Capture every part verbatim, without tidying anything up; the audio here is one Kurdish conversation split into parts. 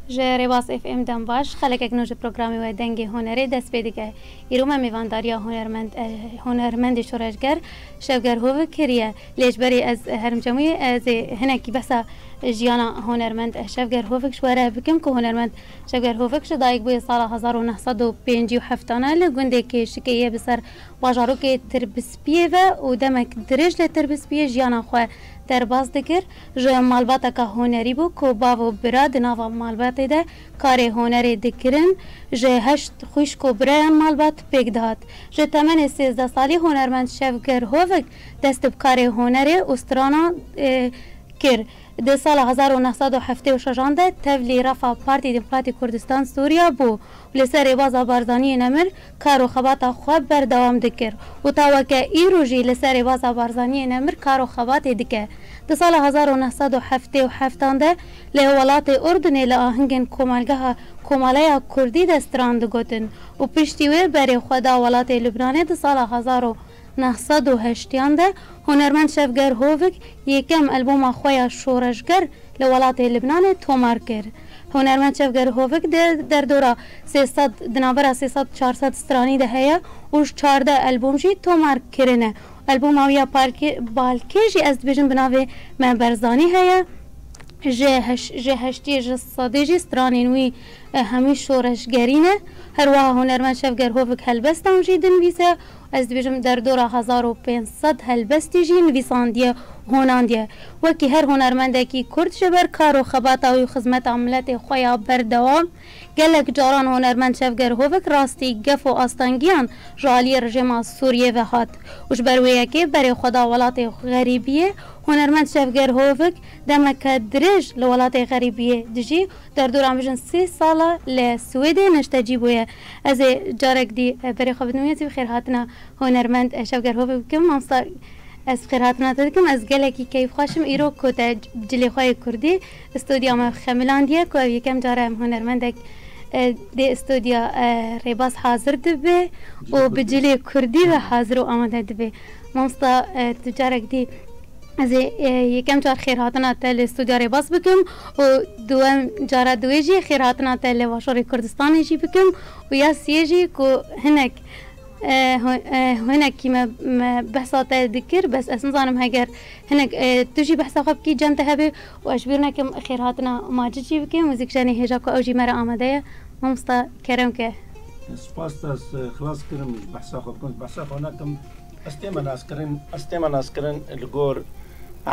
Ji Rêbaz F M dem baş, xelekek nû ji programê we Dengê Hunerê dest pê dike. Îro me mêvandariya hunermend, eh, hunermendê şoreşger Şevger Hovik kiriye. Lê ji berî ez herim çemûyê, ez ê hinekî behsa jiyana hunermend Şevger Hovik ji we re bikim ku hunermend Şevger Hovik ji dayik bûye sala hezar û neh sed û pêncî û heft e li gundê Kêşikê yê bi ser bajarokê Tirbispiyê ve û demek dirêj li Tirbispiyê jiyana xwe derbas dikir. Ji malbateka hunerî bû ku bav û bira di nava malbatê de karê hunerê dikirin. Ji heşt xwişk û birayan malbat pêk dihat. Ji temenê sêzdeh salî hunermend Şevger Hovik dest bi karê hunerê û strana, e, kir. Di sala hezar û neh sed û heftê û şeş an de tevlî refa Partî Demokratîk Kurdistan Sûriya bû û li ser rêbaza Barzaniyê Nemir kar û xebata xwe berdewam dikir û ta weke îro jî li ser rêbaza Barzaniyê Nemir kar û xebatê dike. Di sala hezar û neh sed û heftê û heft an de li welatê Urdunê li ahingên komelgeha Komaleya Kurdî de stran digotin û piştî wê berê xwe da welatê Lubnanê. Di sala hezar û neh sed û heştiyan de hunermend Şevger Hovik yekem albûma xwe ya şoreşger li welatê Libnanê tomar kir. Hunermend Şevger Hovik di derdora sê sed, di navbera sê sed çar sed stranî de heye û ji çardeh albûm jî tomar kirine. Albûma wî ya palkê-, balkê jî ez dibêjim bi navê Me Berzanî heye. Ji heş-, ji heştiyê ji sedê jî stranên wî, e, hemî şoreşgerî ne. Her wiha hunermend Şevger Hovik helbestan jî dinivîse. Ez dibêjim derdora hezar û pênc sed helbestî jî nivîsandiye, honandiye. Wekî her hunermendekî Kurd ji ber kar û xebata wî û xizmeta miletê xwe ya berdewam, gelek caran hunermend Şevger Hovik rastî gef û astengiyan ji aliyê rejêma Sûriyê ve hat û ji ber wê yekê berê xwe da welatê xerîbiyê. Hunermend Şevger Hovik demeke dirêj li welatê xerîbiyê dijî. Derdora min jin sê sala li Swêdê neştecî bûye. Ez ê carek dî, e, berê xwe bidim, ez ê bi xêrhatina hunermend, e, Şevger Hovik bikim. Mamosta, ez bi xêrhatina te dikim. Ez gelekî keyfxweş im îro ku te cilê xwe yê kurdî stûdya me xemilandiye, ku ev yekem car e em hunermendek, e, dê stûdya, e, Rêbaz hazir dibe û bi cilê kurdî ve hazir û amade dibe. Mamosta, e, tu carek dî Ez ê, e, yekem car xêrhatina te li stûdya Rêbaz bikim û duwem cara duwê jî xêrhatina te li Başûrê Kurdistanê jî bikim û ya siyê jî ku hinek, e, ho-, e, hinekî me, me behsa te dikir, bes ez nizanim heger hinek, e, tu jî behsa xwe bikî cem te hebe û ez ji bîr nekim xêrhatina Macid jî bikim, muzîkjenê hêja ku ew jî me re amade ye. Mamosta kerem ke. Spas te, ez, e, xilas kirim ji behsa xwe bikim, behsa xwe nekim. Ez tême naskirin, ez tême naskirin li gor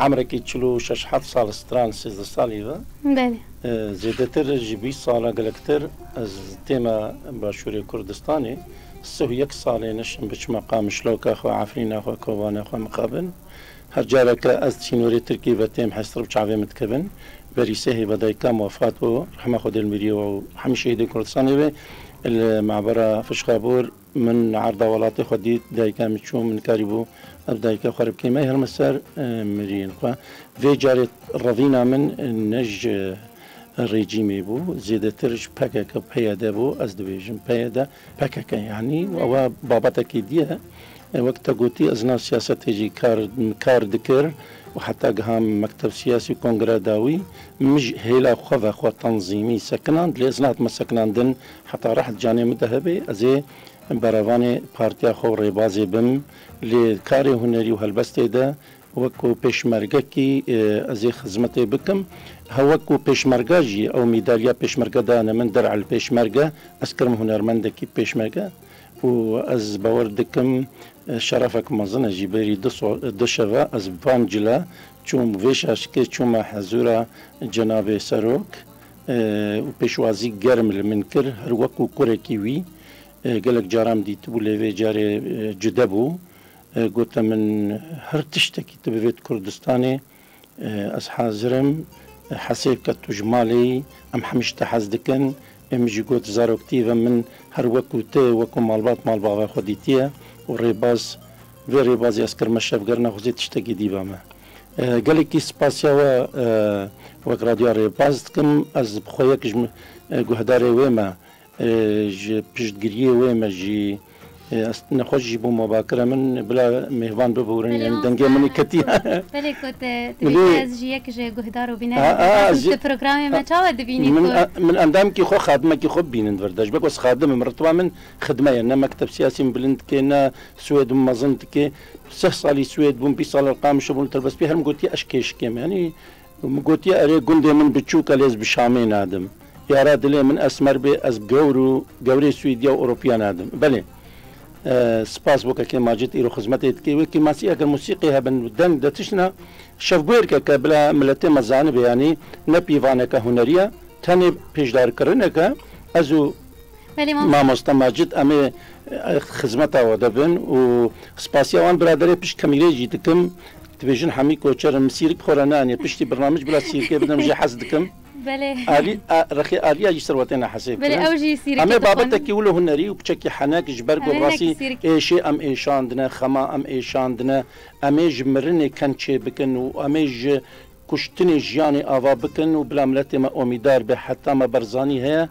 emrekî çil û şeş heft sal stran sêzdeh salî ve. Belê. E, zêdetir ji bîst sala gelektir ez tême Başûrê Kurdistanê. Sih û yek salê neşim biçime Qamişloka xwe, Efrîna xwe, Kobanê xwe mixabin. Her careke ez sînorê Tirkî ve têm hestir bi çavê min dikevin. Berî sê hêva dayika min wefat bû, rehma Xwedê li mirî û hemî şehîdên Kurdistanê be. Li mabera Fişxabûr min erda welatê xwe dît, dayika min çû, min karîbû ev dayika xwe re bikêm. Ey hilme ser, e, miriyên xwe. Vê carê revîna min, e, ne ji rejîmê bû, zêdetir ji P K K, P Y D bû, ez dibêjim P Y D, P K K yanî, ewe babetekî dî ye. E, wek te gotî, ez nav siyasetê jî kar, kar dikir û heta giham mekteb siyasî kongre dawî, min ji hêla xwe ve xwe tenzîmî sekinand, lê ez nehatime sekinandin heta reh di canê min de hebe, ez ê berevanê partiya xwe û rêbazê bim, lê karê hunerî û helbestê de wekû pêşmergekî, e, ez ê xizmetê bikim. He wekû pêşmerga jî, ew mîdalya pêşmerge dayane min, Der'el Pêşmerge, ez kirim hunermendekî pêşmerge û ez bawer dikim, e, şerefek mezin e jî berî du so-, du şeve ez van cile çûm vê şaşikê çûme hezûra Cenabê Serok, e, û pêşwazî germ li min kir, her wekû kurekî wî, e, gelek caran dîtibû lê vê carê, e, cude bû. E, gote min, her tiştekî tu bivêt Kurdistanê, e, ez hazir im. E, hesê bike tu ji malê yî, em hemî ji te hez dikin. Ê min jî got, zaroktî ve min her wekû te, wekû malbat, malbava xwe dîtiye û rêbaz, vê rêbazê ez kirime şevger, nexwazê tiştekî dî be me. E, gelekî spasiya we, e, wek Radyoya Rêbaz dikim. Ez bi xwe yek ji, e, guhdarê wê me, e, ji piştgiriyê wê me jî, E, ez nexweş jî bûm, bakire min bila mêvan biborin, Belê, yani mamosta, dengê min ketiye. Belê ku te, te Milî- ez jî yek ji guhdar û bînerê Ha, ha, dixwazim, ji- tu programê me Ha, çawa dibînî min ku a-, min endamekî xwe, xadimekî xwe bibînin vir de. Ji ber ku ez xadim im, ritiba min xidme ye. Ne mekteb siyasî min bilind dike, ne Swêd min mezin dike. Sih salî Swêd bûm, bîst sal li Qamişlo bûm, li Tirbespî her min gotiye ez kêşikê me. Yanî min gotiye erê gundê min biçûk e, lê ez bi Şamê nadim. Yara dilê min esmer bê, ez gewr û gewrê Swêdiya û Ewropiya nadim. Belê. E, spas bo kekê Macid îro xizmetê dike. Wekî masî eger musîqê hebin, deng de tişt ne, şevguhêrkeke bila miletê me zanibe, yanî ne pîvaneke hunerî ye, tenê pêşdarkirineke. Ez û Belê, mam- Mamoste Macid em ê, e, xizmeta we de bin û spasiya wan biraderê pişt kamîrê jî dikim. Dibêjin Hemî Koçer in, min sîrik xwe re neaniye. Piştî birnamij bila sîrikê bidim jê hez dikim. Belê. Alî, a, rexê Alîya jî ser we têne hesê Belê, kirin. Ew jî sîrikê Em ê dixwin. Babetekî wilo hunerî û piçekî henek ji ber ku Em ê rastî hinekî sîrikê êşê em êşandine, xema em êşandine. Em ê ji mirinê ken çê bikin û em ê ji kuştinê jiyanê ava bikin û bila miletê me omîdar be heta me Barzanî heye.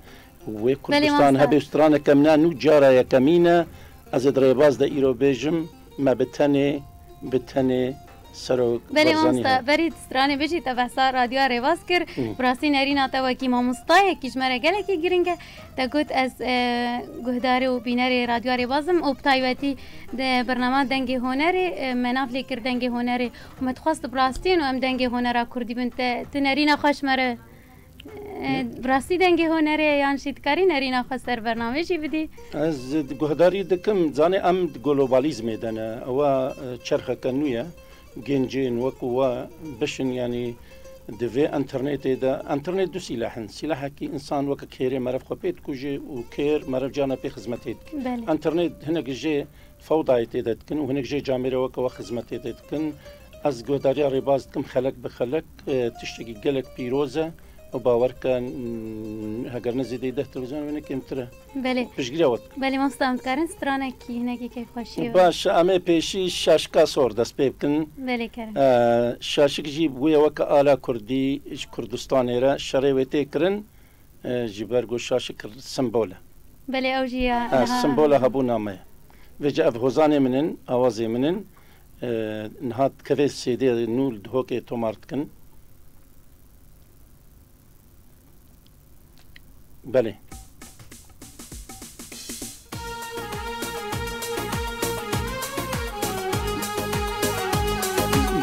Wê Belê, Kurdistan mamosta. Hebe straneke min e, nû cara yekemîn e. Ez ê di rêbaz de îro bêjim, me bi tenê, bi tenê Serok Belê, Barzanî mamosta, heye. Berî stranê bijî te behsa radyoya Rêbaz kir. Hı. Bi rastî nerîna te wekî mamostayekî ji me re gelekî giring e. Te got ez, e, guhdarê û bînerê radyoya Rêbaz im û bi taybetî di bernama Dengê Honerê, e, me nav lê kir Dengê Honerê û me dixwest bi rastî û em Dengê Honera Kurdî bin. Te, tu nerîna xwe ji me re E, bi rastî Dengê Honerê ye yan jî dikarî nerîna xwe ser bernamê jî bidî? Ez guhdarî dikim, zanê em di globalîzmê de ne. Ewa, e, çerxeke nû ye. Gencên wekî we bişin, yanî di vê înternetê de, înternet du sîleh in. Sîlehekî însan weke kêrê meriv xwe pê dikuje û kêr meriv carna pê xizmetê dike. Belê. Înternet hinek jê fewdayê tê de dikin û hinek jê camêrê weke we xizmetê tê dikin. Ez guhdariya Rêbaz dikim xelek bi xelek, e, tiştekî gelek pîroz e û bawer ke, n-, heger ne zêdeyî deh televîzyon wê ne kêmtir e. Belê. Piştgiriya we dikim. Belê, mamosta, em dikarin stranekî hinekî keyfxweşiyê we Baş, em ê pêşî Şaşika Sor dest pê bikin. Belê, kerem. E, Şaşik jî bûye weke ala Kurdî ji Kurdistanê re, şerê wê tê kirin. E, ji ber ku Şaşik simbol e. Belê, ew jî ya E, niha simbola hebûna me ye. Vêca ev hozanê min in, awazê min in. E, niha dikeve C D nû li Duhokê tomar dikin. Belê.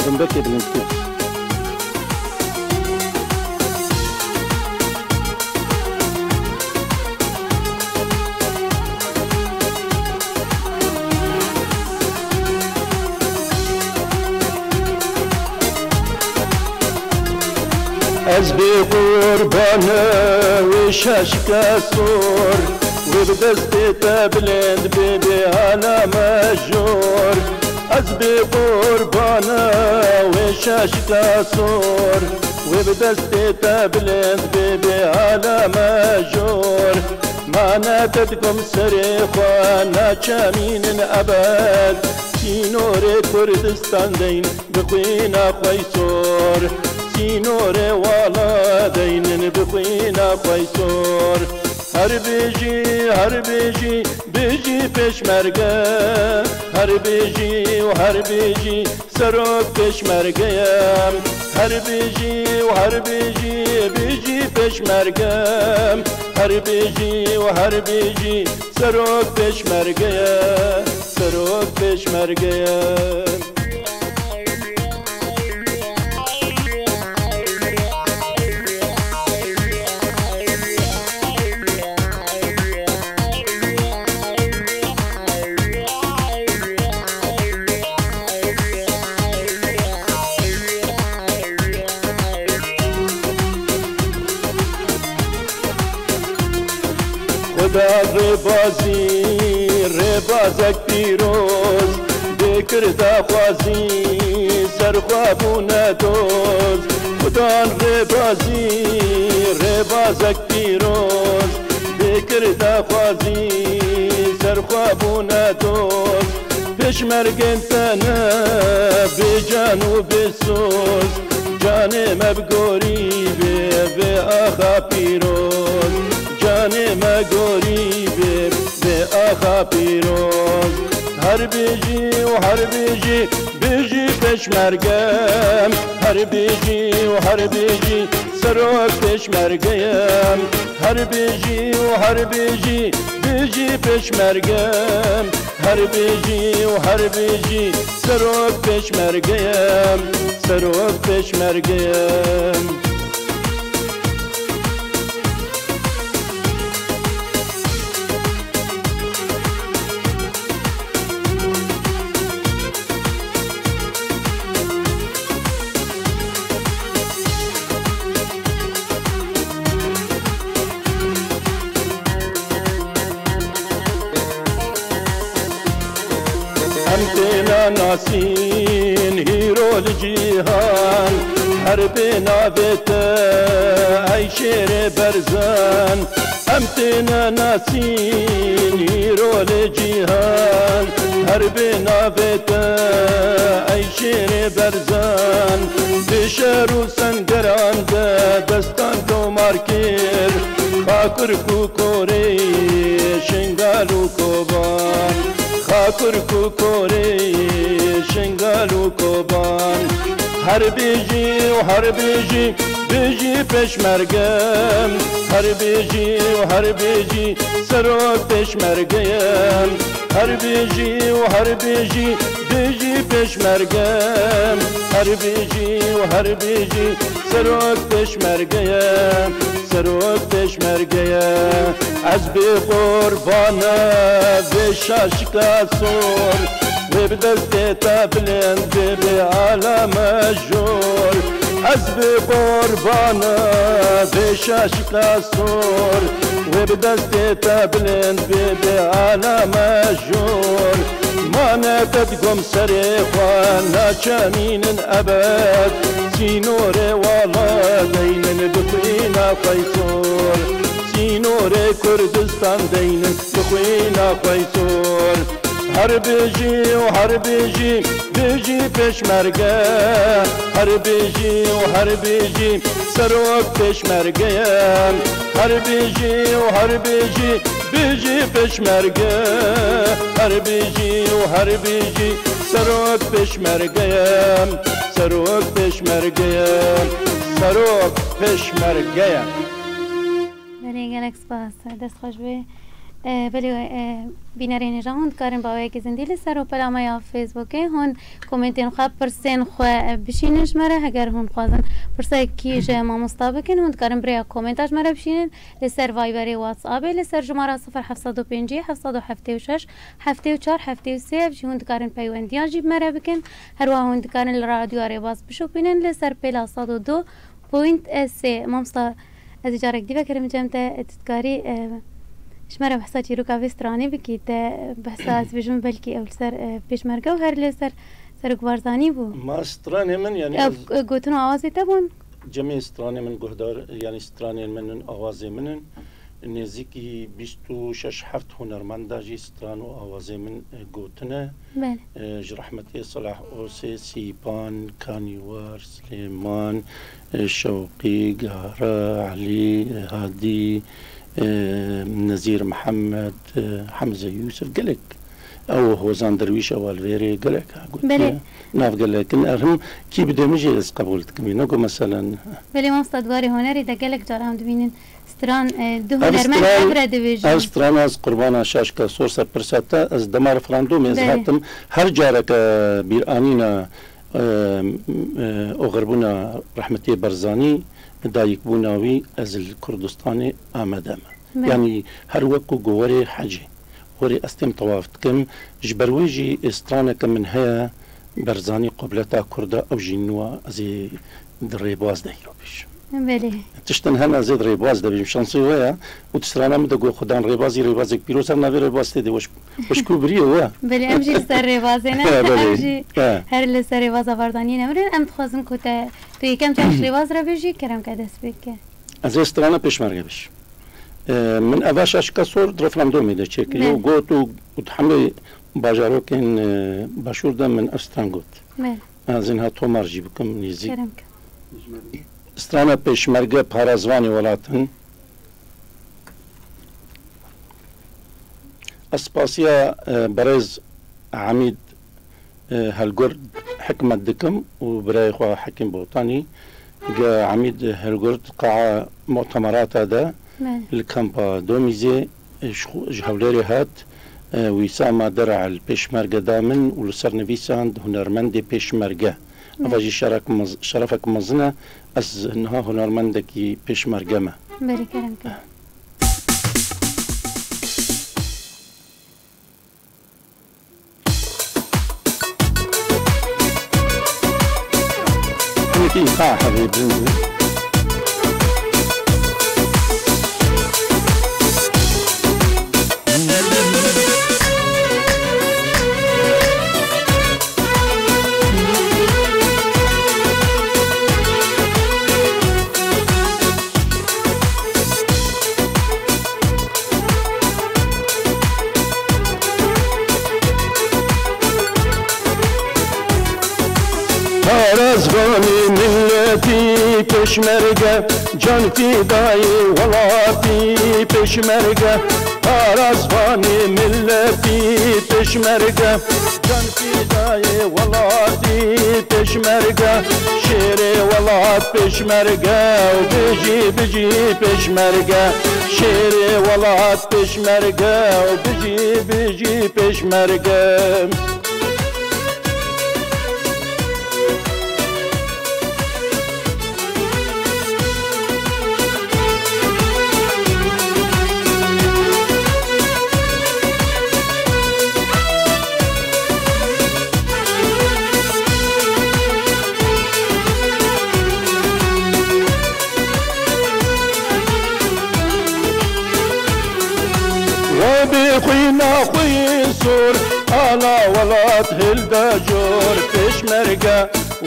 Dimbekê bilind kir. Ez bê qurbane wê şaşika sor, wê bi destê te bilind bê, bê hala me jor. Ez bê qurbane wê şaşika sor, wê bi destê te bilind bê, bê hala me jor. Mane te dikom serê xwe, naçemînin ebed. Sînorê Kurdistan deyn bi xwîna xwe sor. Sînorê wala deynin bi xwîna xwe sor. Her bijî, her bijî, bijî pêşmerge. Her bijî û her bijî, Serok pêşmerge ye. Her bijî û her bijî, bijî pêşmerge. Her bijî û her bijî, Serok pêşmerge ye. Serok pêşmerge ye. Xudan rêbazî, rêbazek pîroz, bê kir daxwazî, ser xwe bûne doz. Xudan rêbazî, rêbazek pîroz, bê kir daxwazî, ser xwe bûne doz. Pêşmergên te ne bê can û bê soz, canê me bi gorî bê, bê axa pîroz. Canê me gorî bê, bê Xapîroz. Her bijî û her bijî, bijî pêşmergem. Her bijî û her bijî, serok pêşmergeyem. Her bijî û her bijî, bijî pêşmergem. Her bijî û her bijî, serok pêşmergeyem. Serok pêşmergeyem. Em têne nasîn hîro li cîhan, her bê navê te ey şêrê berzan. Em têne nasîn hîro li cîhan, her bê navê te ey şêrê berzan. Di şer û sengeran de destan tomar kir, Xakurk û Korê, Şingal û Koban. Xakurk û Korê, Şingal û Koban. Her bijî û her bijî, bijî pêşmergem. Her bijî û her bijî, serok pêşmergeyem. Her bijî û her bijî, bijî pêşmergem. Her bijî û her bijî, serok pêşmergeyem. Serok pêşmergeyem. Ez bê qurbana vê şaşika sor, wê bi destê te bilind bibe ala me jor. Ez bê qurbana vê şaşika sor, wê bi destê te bilind bibe ala me jor. Mane te digom serê xwe, naçemînin ebed. Sînorê wala deynin bi xwîna xwe sor. Sînorê Kurdistan deynin bi xwîna xwe sor. Her bijî û her bijî, bijî pêşmerge. Her bijî û her bijî, serok pêşmerge ye. Her bijî û her bijî, bijî pêşmerge. Her bijî û her bijî, serok pêşmerge ye. Serok pêşmerge ye. Serok pêşmerge ye. Belê, gelek spas. Dest xweş be. E, belê, e, bînerên hêja hûn dikarin baweyekî zindî li ser rûpela me ya Facebookê hûn komentên xwe, pirsên xwe, e, bişînin ji me re. Heger hûn dixwazin pirseyekî ji mamosta bikin, hûn dikarin bi rêya komenta ji me re bişînin. Li ser Viberê, WhatsAppê, li ser jimara sifir heft sed û pêncî, heft sed û heftê û şeş, heftê û çar, heftê û sê, ev jî hûn dikarin peywendiya jî bi me re bikin. Her wiha hûn dikarin li Radyoya Rêbaz bişopînin, li ser pêla sed û du point sê. Mamosta, ez ê carek dî vekerim cem te, tu dikarî, e, ji me re behsa çîroka vê stranê bikî, te behsa, ez bêjim belkî ew li ser, e, Pêşmerge û her li ser Serok Barzanî bû. Ma stranê min, yanî Ev, ez e, gotin û awazê te bûn? Cemê stranê min guhdar, yanî stranên min in, awazê min in. Nêzîkî bîst û şeş heft hunermenda jî stran û awazê min, e, gotine. Belê. E, ji rehmetê Silah Osê, Sîpan, Kanîwar, Silêman, e, Şewqî, Gahra, Elî, e, Hadî, e, Nezîr Mihemed, e, Hemze Yûsif, gelek. Ew Hozan Derwîş, ew Alvêrê, gelek ha gotiye. Belê. Nav gelek in. Erhim kî bide min jî ez qebûl dikim. Ne ku meselen. Belê, mamosta, di warê hunerê de gelek caran dibînin. Stran, e, du Ev hunermend stran, hev re dibêjin. Ev strana ez qurbana şaşka sor ser pirsa te, ez dema referandumê ez Belê. hatim, her careke bîranîna, e, e, oxirbûna rehmetiyê Barzanî, dayikbûna wî, ez li Kurdistanê amade me. Belê. Yanî her wek ku gowerê hecê, werê ez têm tewaf dikim, ji ber wê jî straneke min heye, Barzanî qubleta Kurda, ew jî nû a, ez ê di rêbaz de îro bêjim. Belê. Tiştin hene ez ê di rêbaz de bêjim. Şansê we ye û di strana min de got, Xudan rêbazî, rêbazek pîroz, her navê rêbaz tê de weş, weşkû biriye we. Belê, em jî li ser rêbazê ne. He, belê. Em jî He. her li ser rêbaza Barzanî ne. Em dixwazin ku te, tu yekem car ji rêbaz re bêjî, kerem ke dest pê bike. Ez ê strana Pêşmerge bêjim. E, min eva şaşika sor di referandumê de çêkiriye û Belê. got û, û di hemê bajarokên, e, başûr de min ev stran got. Belê. Ez ê niha tomar jî bikim nêzîk. Kerem ke. Strana Pêşmerge parazvanê welat in. Ez spasiya, e, birêz Emîd, e, Helgurt Hikmet dikim û birayê xwe Hekîm Botanî. Ge Emîd Helgurt qeya mutemerata de Belê. li kampa Domîzê, e, ji xwe, ji Hewlêrê hat, e, wîsa ma der'a li Pêşmerge da min û li ser nivîsand hunermendê Pêşmerge. Eva Belê. jî şerek mez-, şerefek mezin e. Ez niha hunermendekî Pêşmerge me. Belê, kerem ke. Hinekî îqaa hebe bilind. Parasvanê milletî Pêşmerge, can fîdayê welatî Pêşmerge. Parasvanê milletî Pêşmerge, can fîdayê welatî Pêşmerge. Şêrê welat Pêşmerge û bijî, bijî Pêşmerge. Şêrê welat Pêşmerge û bijî, bijî Pêşmerge. We bi xwîna xwe yê sor, ala welat hilda jor Pêşmerge.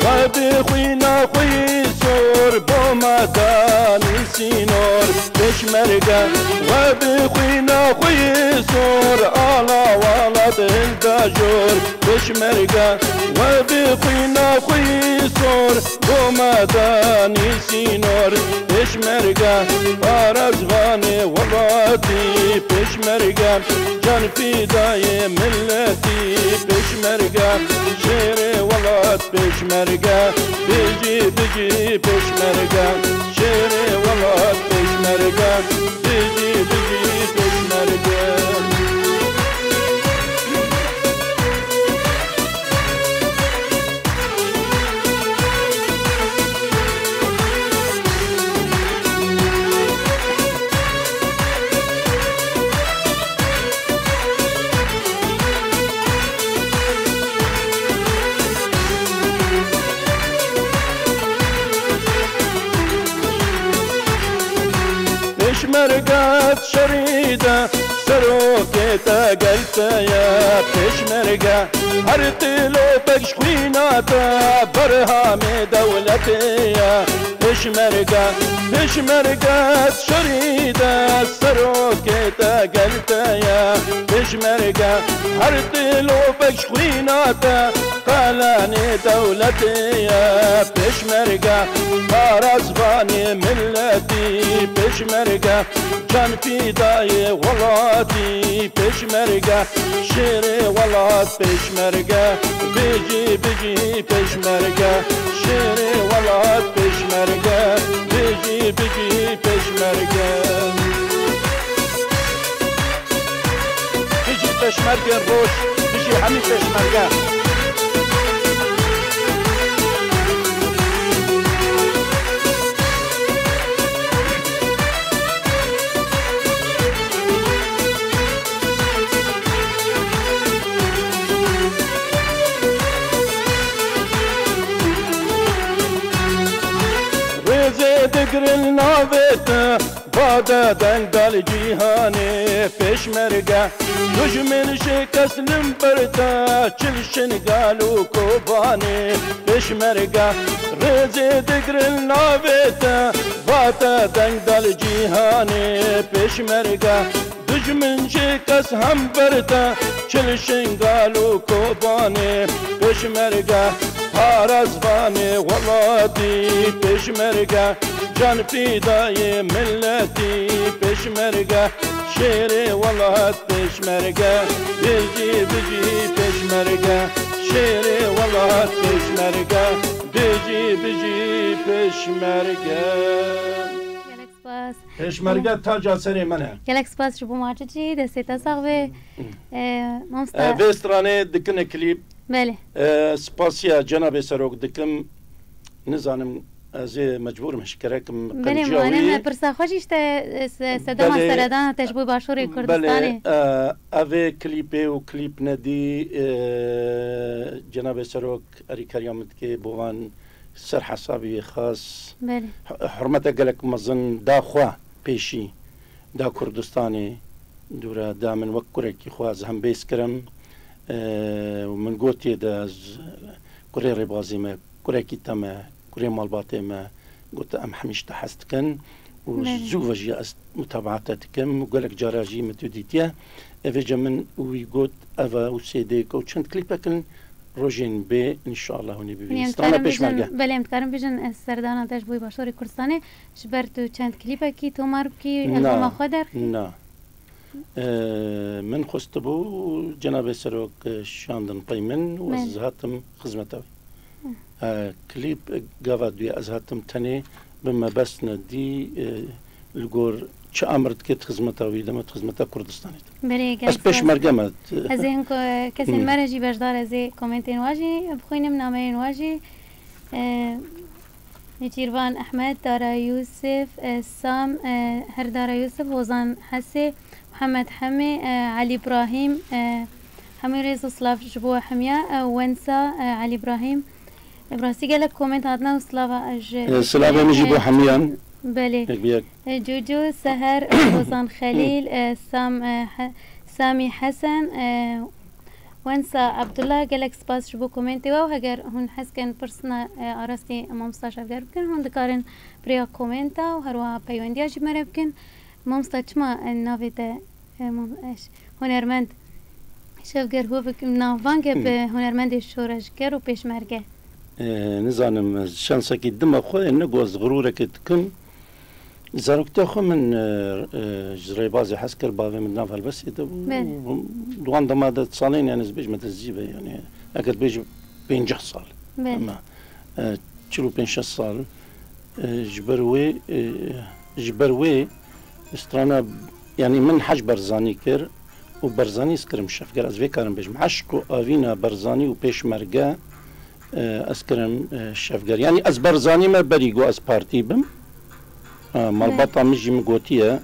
We bi xwîna xwe yê sor, bo me danî sînor Pêşmerge. We bi xwîna xwe yê sor, ala welat hilda jor Pêşmerge. We bi xwîna xwe yê sor, bo me danî sînor Pêşmerge. Parasvanê welatî Pêşmerge, can fîdayê milletî Pêşmerge. Şêrê welat Pêşmerge, bijî, bijî Pêşmerge. Şêrê welat Pêşmerge, bijî, bijî Pêşmerge. Pêşmerge di şerî de, serokê te gel te ye Pêşmerge. Her tilopek ji xwîna te, berhamê dewletê ye Pêşmerge. Pêşmerge di şerî de, serokê te gel te ye Pêşmerge. Her tilopek ji xwîna te, qelenê dewletê ye Pêşmerge. Parasvanê milletî Pêşmerge, can fîdayê welatî Pêşmerge. Şêrê welat Pêşmerge, bijî, bijî Pêşmerge. Şêrê welat Pêşmerge, bijî, bijî Pêşmerge. Bijî Pêşmergên roj, bijî hemî Pêşmerge. Rêzê digirin navê te, bade deng da li cîhanê Pêşmerge. Dujmin şikest li ber te, çil Şingal û Kobanê Pêşmerge. Rêzê digirin navê te, bade deng da li cîhanê Pêşmerge. Dijmin jê kes hember te, çil Şingal û Kobanê Pêşmerge. Parazvanê welatî pêşmerge, can fîdayê miletî pêşmerge, şêrê welat pêşmerge, bijî bijî pêşmerge, şêrê welat pêşmerge, bijî bijî pêşmerge. Gelek spas. Pêşmerge taca serê me ne. Gelek spas ji bo macicî, destê te sax be. Ee, mamosta. Ee, vê stranê dikine klîp. Belê. Ee, spasiya Cenabê Serok dikim. Nizanim, ez ê mecbûr im hişkerek im. Belê, qenciya wî. Pirsa xwe jî işte, e, se-, sedema seredana te ji bo Başûrê Kurdistanê. Belê, e, ev ê klîpê û klîp nedî, e, Cenabê Serok erîkeriya min dike bo van ser hesabî wê xas. Belê. H-, hurmete gelek mezin da xwe pêşî, da Kurdistanê, dûre da min wek kurekî xwe ez hembêz kirim. Ee, û min gotiye de ez kurê rêbazê me, kurekî te me, kurê malbatê me, gote em hemî ji te hez dikin û Belê. Zû ve jî ez mutabaate dikim û gelek cara jî min tu dîtiye. Ê vêce min wî got, ev e û C D ke û çend klîpek in, rojên bê, înşallah hûn ê bibînin. Em Strana dikarin pêşmerge. Bijin, belê, em dikarin bijin, e, serdana te ji bo Başûrê Kurdistanê, ji ber tu çend klîpekî tomar bikî, Na, albuma xwe derxî? Na. Ee, min xwestibû Cenabê Serok, e, şandin pey min û ez Belê. Hatim xizmeta wî. Hı. E, klîp, e, gava duyê ez hatim tenê bi mebest nedî, e, li gor çi emir dike di xizmeta wî de me, di xizmeta Kurdistanê de. Belê, gelek spas. Ez pêşmerge me. Ez ê hin ku kesên Hmm. me re jî beşdar, ez ê komentên wa jî bixwînim, nameyên wa jî. E, Nêçîrvan Ehmed, Dara Yûsif, e, Sam, e, her Dara Yûsif, Hozan Hesê, Mihemed Hemê, e, Elî Brahîm, e, hemû rêz û silav ji bo hemiya, e, Wensa, e, Elî Brahîm. Bi rastî gelek koment hatine û silava ji E, silavê min jî bo e, hemiyan. Belê. Yek bi yek. E, Coco Seher, e, Hozan Xelîl, e, Sam, e, He-, Samî Hesen, e, Wensa Abdullah, gelek spas ji bo komentê we û heger hûn hez kin pirsina, e, arastî mamosta Şevger bikin, hûn dikarin bi rêya komenta û her wiha peywendiya ji me re bikin. Mamosta, çima, e, navê te, e, mam-, e, ş-, hunermend Şevger Hovik navbang e bi Hmm. hunermendê şoreşger û pêşmerge? E, nizanim, ez şansekî dima xwe ne ku ez xirûrekê dikim. Zaroktiya xwe min, e, e, ji rêbazê hez kir, bavê min nav helbestê de bû. Belê. Di wan dema de salên, yani, ez bêjim te zî be, yani, eger bêjim pêncî sal. Belê. Ama, e, çil û pênc sal, e, ji ber wê, e, ji ber wê strana, yani, min hej Barzanî kir û Barzanî ez kirim Şevger, ez vê karim bêjim. Eşq û avîna Barzanî û pêşmerge, e, ez kirim, e, Şevger. Yani, ez Barzanî me berî ku ez partî bim. E, malbata min jî min gotiye,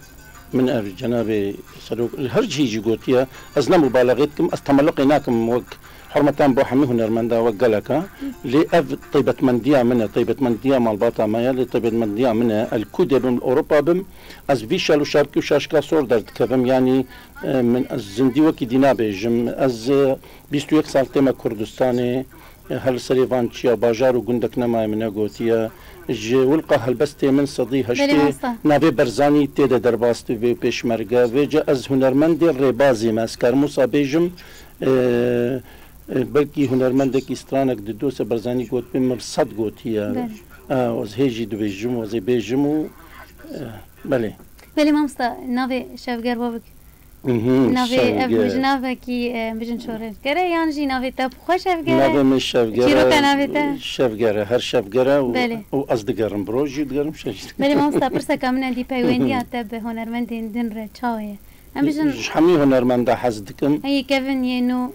min ev cenabê Serok, her cihî jî gotiye, ez ne mubalaxê dikim, ez temelluqê nakim wek hurmetan bo hemî hunermenda wek geleka, lê ev taybetmendiya min e, taybetmendiya malbata me ye, lê taybetmendiya min e, ez li ku dê bim, li Ewropa bim, ez vî şal û şarkî û şaşka sor derdikevim, yanî, e, min, ez zindî wekî dî nabêjim, ez, e, bîst û yek sal tême Kurdistanê, e, her li serê van çiya bajar û gundek nemaye min negotiye. Ji wilqa helbestê min sedî heştê Belê, mamosta. Navê Barzanî tê de derbas dibe pêşmerge. Vêce ez hunermendê rêbazê me, ez karim wisa bêjim, e, e, belkî hunermendekî stranek di dose Barzanî gotibê min sed gotiye. Belê. E, ez hê jî dibêjim, ez ê bêjim û, e, belê. Belê mamosta, navê Şevger Bavik. Mhm, Navê ev Şevger. Ji navekî, e, bijin şoreşger e, yan jî navê te bi xwe Şevger e? Navê min Şevger e. Çîroka navê te? Şevger e, her Şevger e û, Belê. Û ez digerim, bi rojî digerim, şev jî digerim. Belê, mamosta, pirseka min e dî peywendiya te bi hunermendên din re çawa ye? Em bijin Ji hemî hunermenda hez dikim. Ey kevin yê nû.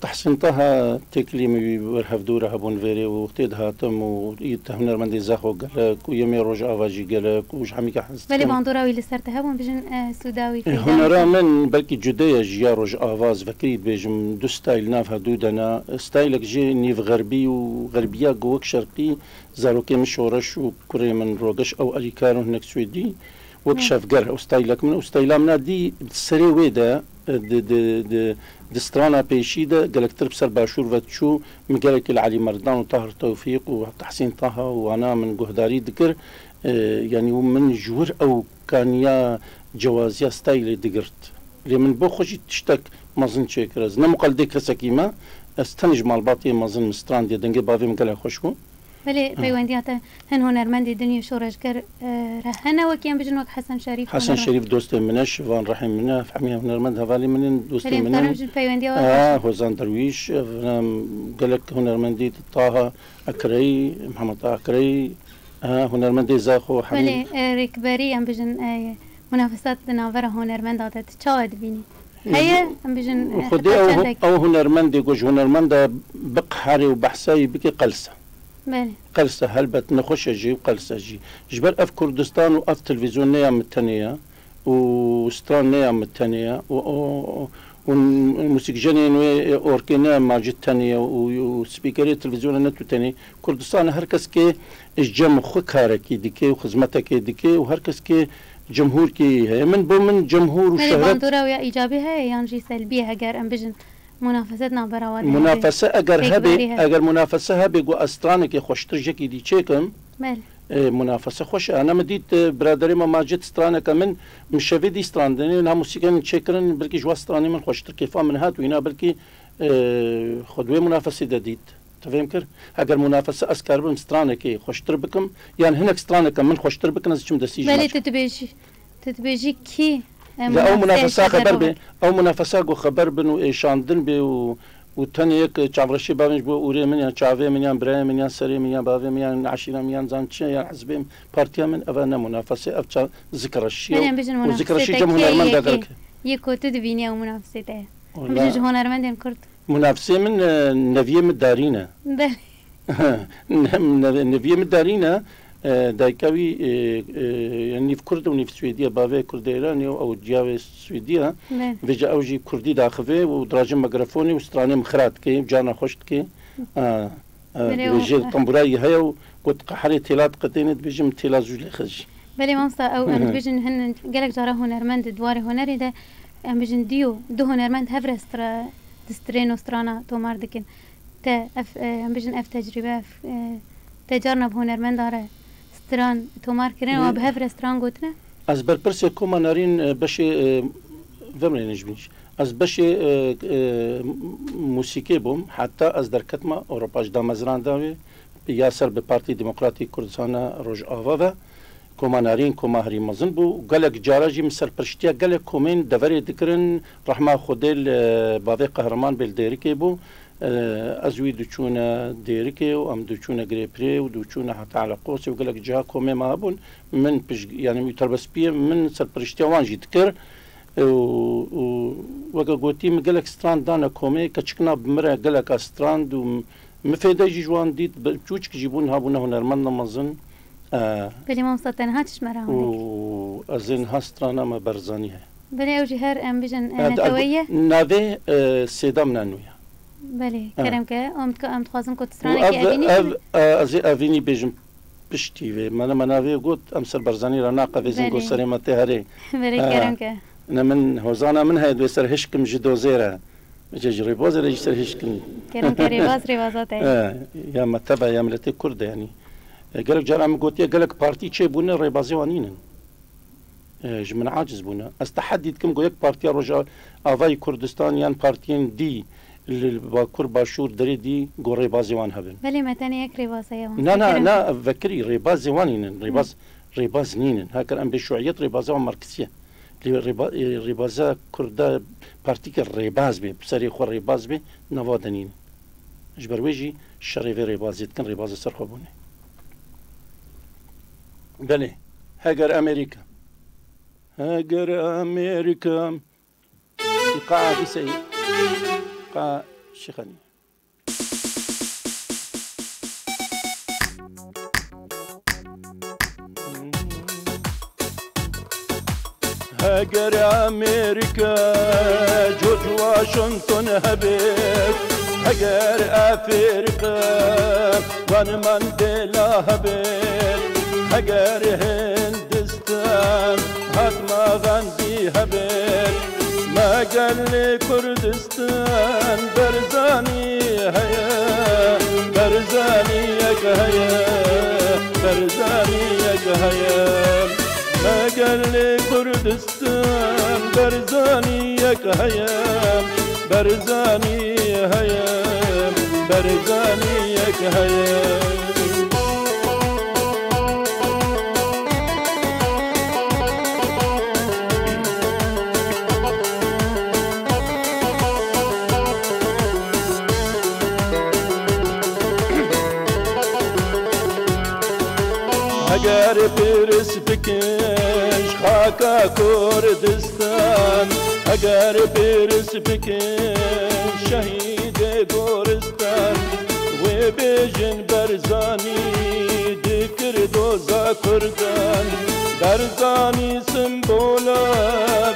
Tehsîn Taha têkilî min wî wer hevdû re hebûn vêrê û wextê dihatim û î te hunermendê Zaxo gelek û yemê Rojava jî gelek û ji hemî ke hez Belê dikim. Bandora wî li ser te hebûn, bijin, e, sûda wî E, peyda hunera bikin. Min belkî cude ye ji ya Rojava, ez vekirî dibêjim, du stayl nav hevdû de ne. Staylek jî nîv xerbî û xerbiya ku wek şerqî zarokê min şoreş û kurê min Rogeş ew alîkar û hinek Swêdî. Wek Hı. Şevger, ew staylek min, ew stayla min a dî serê wê de, e, di, di, di, di strana pêşî de gelektir bi ser başûr ve diçû, min gelekî li Elî Merdan û Tahir Tewfîq û Tehsîn Taha û wana min guhdarî dikir. E, yanî û min ji wir ew kaniya cewaziya staylê digirt. Lê min bo xwe jî tiştek mezin çêkir. Ez ne muqeldê kesekî me, ez tenê ji malbatê mezin min strandiye, dengê bavê min gelek xweş bû. Belê, peywendiya te hin hunermendê din yê şoreşger, e, re hene, wekî em bijin wek Hesen Şerîf, Hesen hunermend. Şerîf dostê min e, Şivan Rehîm min e, ev hemî hunermend hevalê min in, dostê Belê, em min karin in. Bijin peywendiya we Aa, baş e. Hozan Derwîş, ev, em, gelek hunermendî, Taha Ekreyî, Mihemed Ekreyî, aa, hunermendê Zaxo, Hemî. Belê, e, rêkberî em bijin, e, munafesat di navbera hunermenda de tu çawa dibînî? Heye, em bijin, e, Xwedê heta ew, çendek? Ew hunermendê ku ji hunermenda biqeherê û behsa wî bike qels e. Belê. Qels e, helbet nexweş e jî û qels e jî. Ji ber ev Kurdistan û ev televîzyon ne ya min tenê ye û stran ne ya min tenê ye û, û, û, û musîkjenên wê, e, orkê ne ya Macid tenê ye û, û spîkerê televîzyonê ne tu tenê. Kurdistan e, her kes kê ji cem xwe karekî dike û xizmetekê dike û her kes kê cemhûrkê heye. Min bo min cemhûr û Belê, şehret bandora wê ya îcabî heye yan jî selbî ye, heger em bijin munafeset navbera wan de hebe? Munafese eger hebe, Rêkberî hebe. Eger munafese hebe ku ez stranekê xweştir jekî dî çêkim, Belê. E, munafese xweş e. Ana min dît, e, biraderê me Macid straneke min, min şevê dî strandinê, niha musîken çêkirin, belkî ji wa stranê min xweştir kêfa min hat û îna belkî, e, xwe di wê munafesê de dît. Tu fêm kir? Heger munafese ez karibim stranekê xweştir bikim, yan hinek straneke min xweştir bikin, ez çim destî ji Belê me tu dibêjî, tu dibêjî kî, e, Li ew munafeseyê munafesa xeber xeber bê, bû. Ew munafesa ku xeber bin û êşandin bê û, û tenê yek çavreşê bavên ji bo ûrê min yan çavê min yan birayê min yan serê min yan bavê min yan eşîra min yan zan çi yan hizbê min, partiya min, ev ne munafese, ev ça-, zikreşî ye Belê, em bijin û munafesê zikreşî te cem kê hunermend ye, de kê? Gelek. Yê ku tu dibînî ew munafesê te ye. Em Wala. Bijin ji hunermendên Kurd. Munafisê min, e, neviyê min Darîn e. Belê. Ne-, ne-, neviyê min Darîn e. E, dayika wî, e, e, nîv Kurd û nîv Swêdî ye. Bavê Kurdê Îranê û ew ciya wê Swêdî ye. Belê. Vêca ew jî Kurdî daxivê û dirajin mîkrofonê û stranê min xira dike û carna xweş dike. A, a, Belê, dibêje o, tembûra yî heye û got, "Qeherê têla diqetêne", dibêje, "Min têla zû lê xist jî." Belê, mamosta, ew, em dibêjin hin gelek cara hunermend di warê hunerê de, em bijin diyo, du hunermend hev re stra-, di strên û strana tomar dikin. Te ev, e, em bijin ev tecrîbe, ev, e, te carna bi hunermenda re stran tomar kirine, û Ê, bi hev re stran gotine? Ez berpirsê Koma Narîn, e, beşê, e, vemrê nejbîn. Ez beşê, e, e, musîkê bûm, heta ez derketma Ewropa ji damezranda wê, ya ser bi Partî Demokratîk Kurdistana Rojava ve. Koma Narîn, koma herî mezin bû. Gelek cara jî min serpirştiya gelek komên deverê dikirin. Rehma Xwedê li bavê Qehreman bê li Dêrikê bû. Ez wî diçûne Dêrikê û em diçûne Girêpirê û diçûne heta Eleqosê û gelek ciha komê me hebûn. Min pişt, yanî wî terbestbûye, min serpirştiya wan jî dikir. Û, û weke gotî, min gelek strand dane komê, keçikina bi min re geleka strand û min fêde jî ji wan dît, bi-, çûçik jî bûn, hebûne hunermenda mezin. E, Belê mamosta, te niha çi ji me re û hewnek? Ez ê niha strana me Berzanî heye. Belê, ew jî her, em bijin, e, E, neteweyî ye? Navê, e, Sêda min a nû ye. Belê, E. Kerem ke, em dika-, em dixwazin ku tu Û stranekî ev, evînî ev, bî. E, ez ê evînî bêjim piştî vê. Me, me navê got, em ser Berzanî re naqevêzin, got Belê. Serê me tê herê. Belê, E, kerem ke. Ne min, hozana min heye, divê ser hişkim ji dozê re. Vêca ji rêbazê re jî ser hişkin. Kerem ke rêbaz, rêbaza te. E, ya me tebe, ya miletê Kurd e, yanî. E, gelek cara min gotiye, gelek partî çêbûne, rêbazê wan nînin. E, ji min aciz bûne. Ez tehedî dikim, go yek partiya Rojavayê Kurdistan yan partiyên dî li Bakur, Başûr, derê dî, go rêbazê wan hebin. Belê me tenê yek rêbaz heye wan. Na, na, Kerem na, ke. Vekirî, rêbazê wan nînin. Rêbaz, Hı. Rêbaz nînin. Heker em bê şuiyet, rêbaza wan Marksî ye. Lê rêba-, e, rêbaza Kurda partîke rêbaz bê, bi serê xwe rêbaz bê, nava de nîn. Ji ber wê jî şerê vê rêbazê dikin, rêbazê ser xwe bûne. Belê, heger Amerîka. Heger Amerîka. Îqa Adîseyê. Qa Şêxanî. Heger Amerîka, George Washington hebêt, heger Afrîka, Van Mandela hebêt, heger Hindistan, Mahatma Gandhi hebêt, me gelê Kurdistan Barzanî heye, Barzanî yek heye, Barzanî yek heye. Eger li Kurdistan Berzanî yek heye, Berzanî heye, Berzanî yek heye. Heger pirs bikin ji xaka Kurdistan, heger pirs bikin şehîdê Goristan, wê bêjin Berzanî dikir doza Kurdan. Berzanî simbola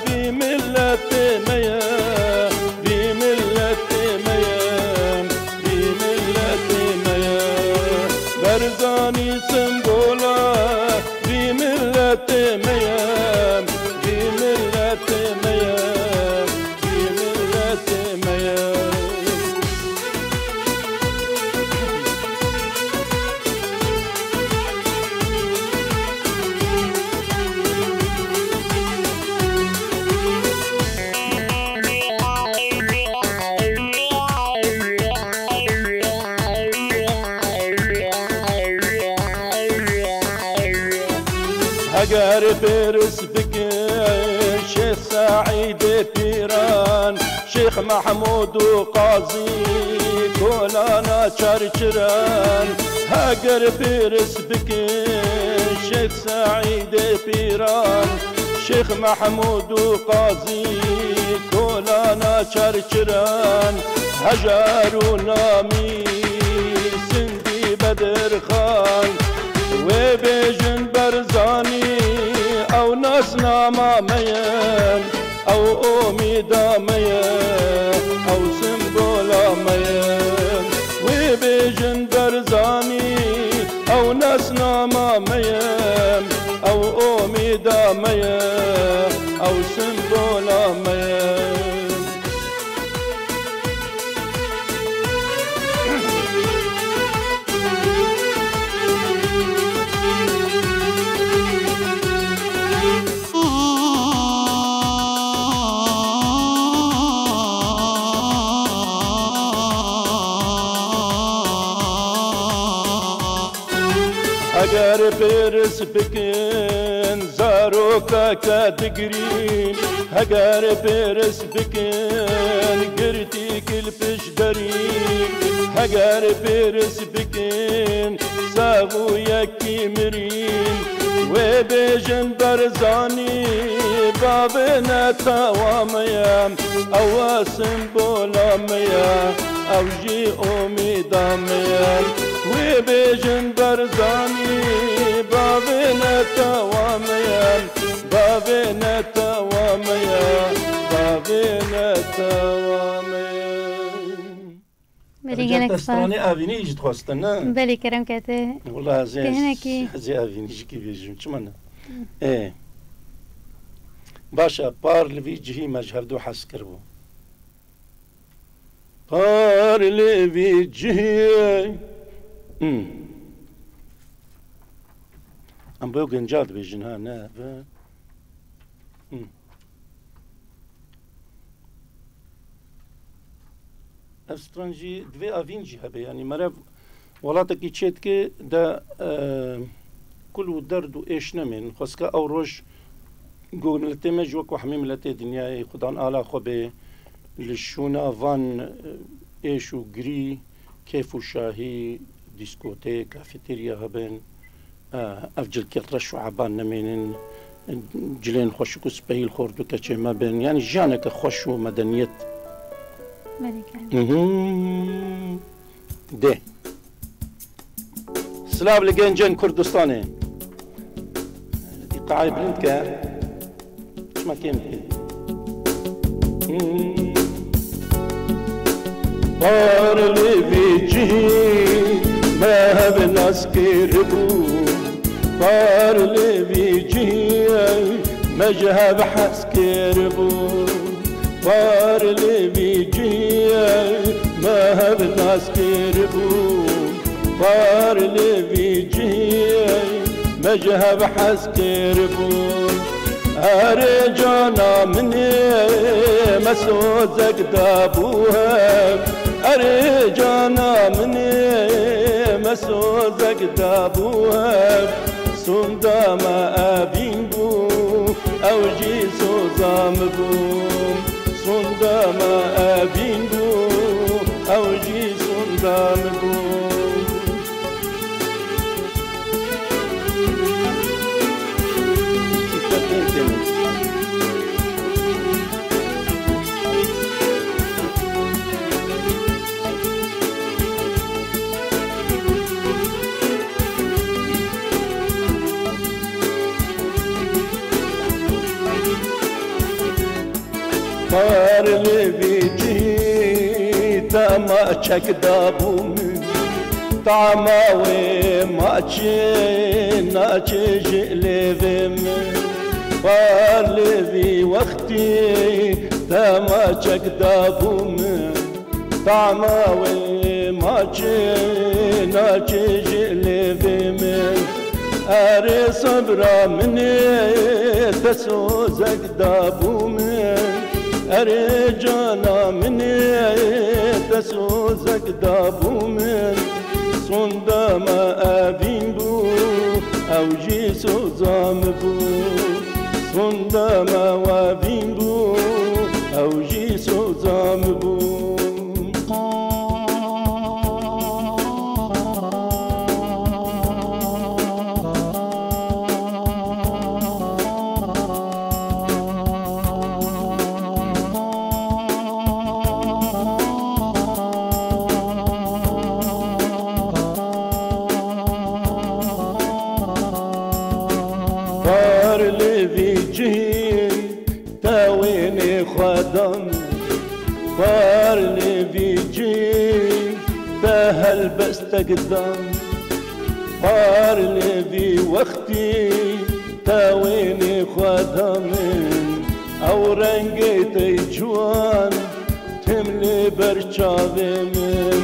vî miletê me ye, vî miletê me ye, vî miletê me ye. Berzanî simbola vî miletê me ye, vî miletê me ye, vî miletê me ye. Heger pirs bikin Şêx Seîdê Pîran, Şêx Mehmûd û Qazî, Kolana Çerçiran, heger pirs bikin Şêx Seîdê Pîran, Şêx Mehmûd û Qazî, Kolana Çerçiran, Hejar û Namî, Sindî Bedirxan, wê bêjin Berzanî, ew nasnama me ye, ew omîda me ye, ew simbola me ye. Wê bêjin Berzanî, ew nasnama me ye, ew omîda me ye, ew simbola me ye. Heger pirs bikin zarokeke digrî, heger pirs bikin girtîk li pişt derî, heger pirs bikin sax û yekî mirî, wê bêjin Berzanî bavê netewa me ye. Ew simbola me ye, ew jî omîda me ye. Wê bêjin Berzanî, bavê netewa me ye, bavê netewa me ye, bavê netewa me ye. Belê, Rica gelek te spas. Stranê Avînî jî dixwestin, ne? Belê, kerem ke te. Wela ez ê, Te hinekî ez ê Avînî jî kî bêjim, çima ne? Ê. Baş e, par li vî cihî me ji hevdu hez kiribû. Par li vî cihî. Hmm. Em bi gunca dibêjin, ha, ne, bi. Hmm. Ev stran jî divê Avîn jî hebe, yanî merev welatekî çêdike de, e, kul û derd û êş nemênin. Xwezka ew roj ku miletê me jî wek hemî miletê dinyayê xudan ala xwe bê, li şûna van, e, êş û girî, kêf û şahî, dîskotêk, kafeterya hebin, e, ev cilkê reş û eban nemênin, cilên xweşik û spehî li xort û keçê me bin. Yanî jiyaneke xweş û medeniyet. Belê, kerem. Mhm. Dê. Silav li gencên Kurdistanê. Îqayê bilind ke. Çima kêm dike? Hmm. Par li vî cihî me hev nas kiribû. Par li vî cihî me ji hev hez kiribû. Par li vî cihî me hev nas kiribû. Par li vî cihî Me ji hev hez kiribû. Erê cana min ê, me sozek dabû hev. Erê cana min ê, me sozek dabû hev. Sonda me evîn bû, ew jî soza min bû. Sonda me evîn bû, ew jî sonda min bû. Parlê vî cihî te maçek dabû min, tama wê maçê naçê ji lêvê min. Parlê vî wextî te maçek dabû min, tama wê maçê naçê ji lêvê min. Erê sebra min ê, te sozek dabû min. Erê cana min ê, te sozek dabû min. Sonda me evîn bû, ew jî soza min bû. Sonda me evîn bû, ew jî soza min bû. Parlê vî cihî te wênê xwe da min, parlê vî cihî te helbestek da min, parlê vî wextî te wênê xwe da min, ew rengê te ciwan tim lê ber çavê min.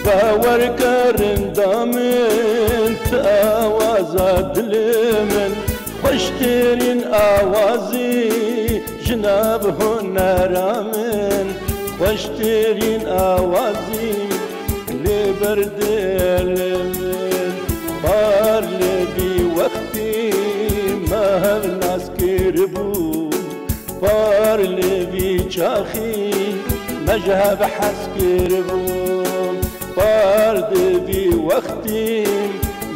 Bawer ke rinda min, tu awaza dilê min, xweştirîn awazî ji nav hunera min, xweştirîn awazî lê ber dilê min. Parlê vî wextî me hev nas kiribû, parlê vî çaxî me ji hev hez kiribû. Parlê vî wextî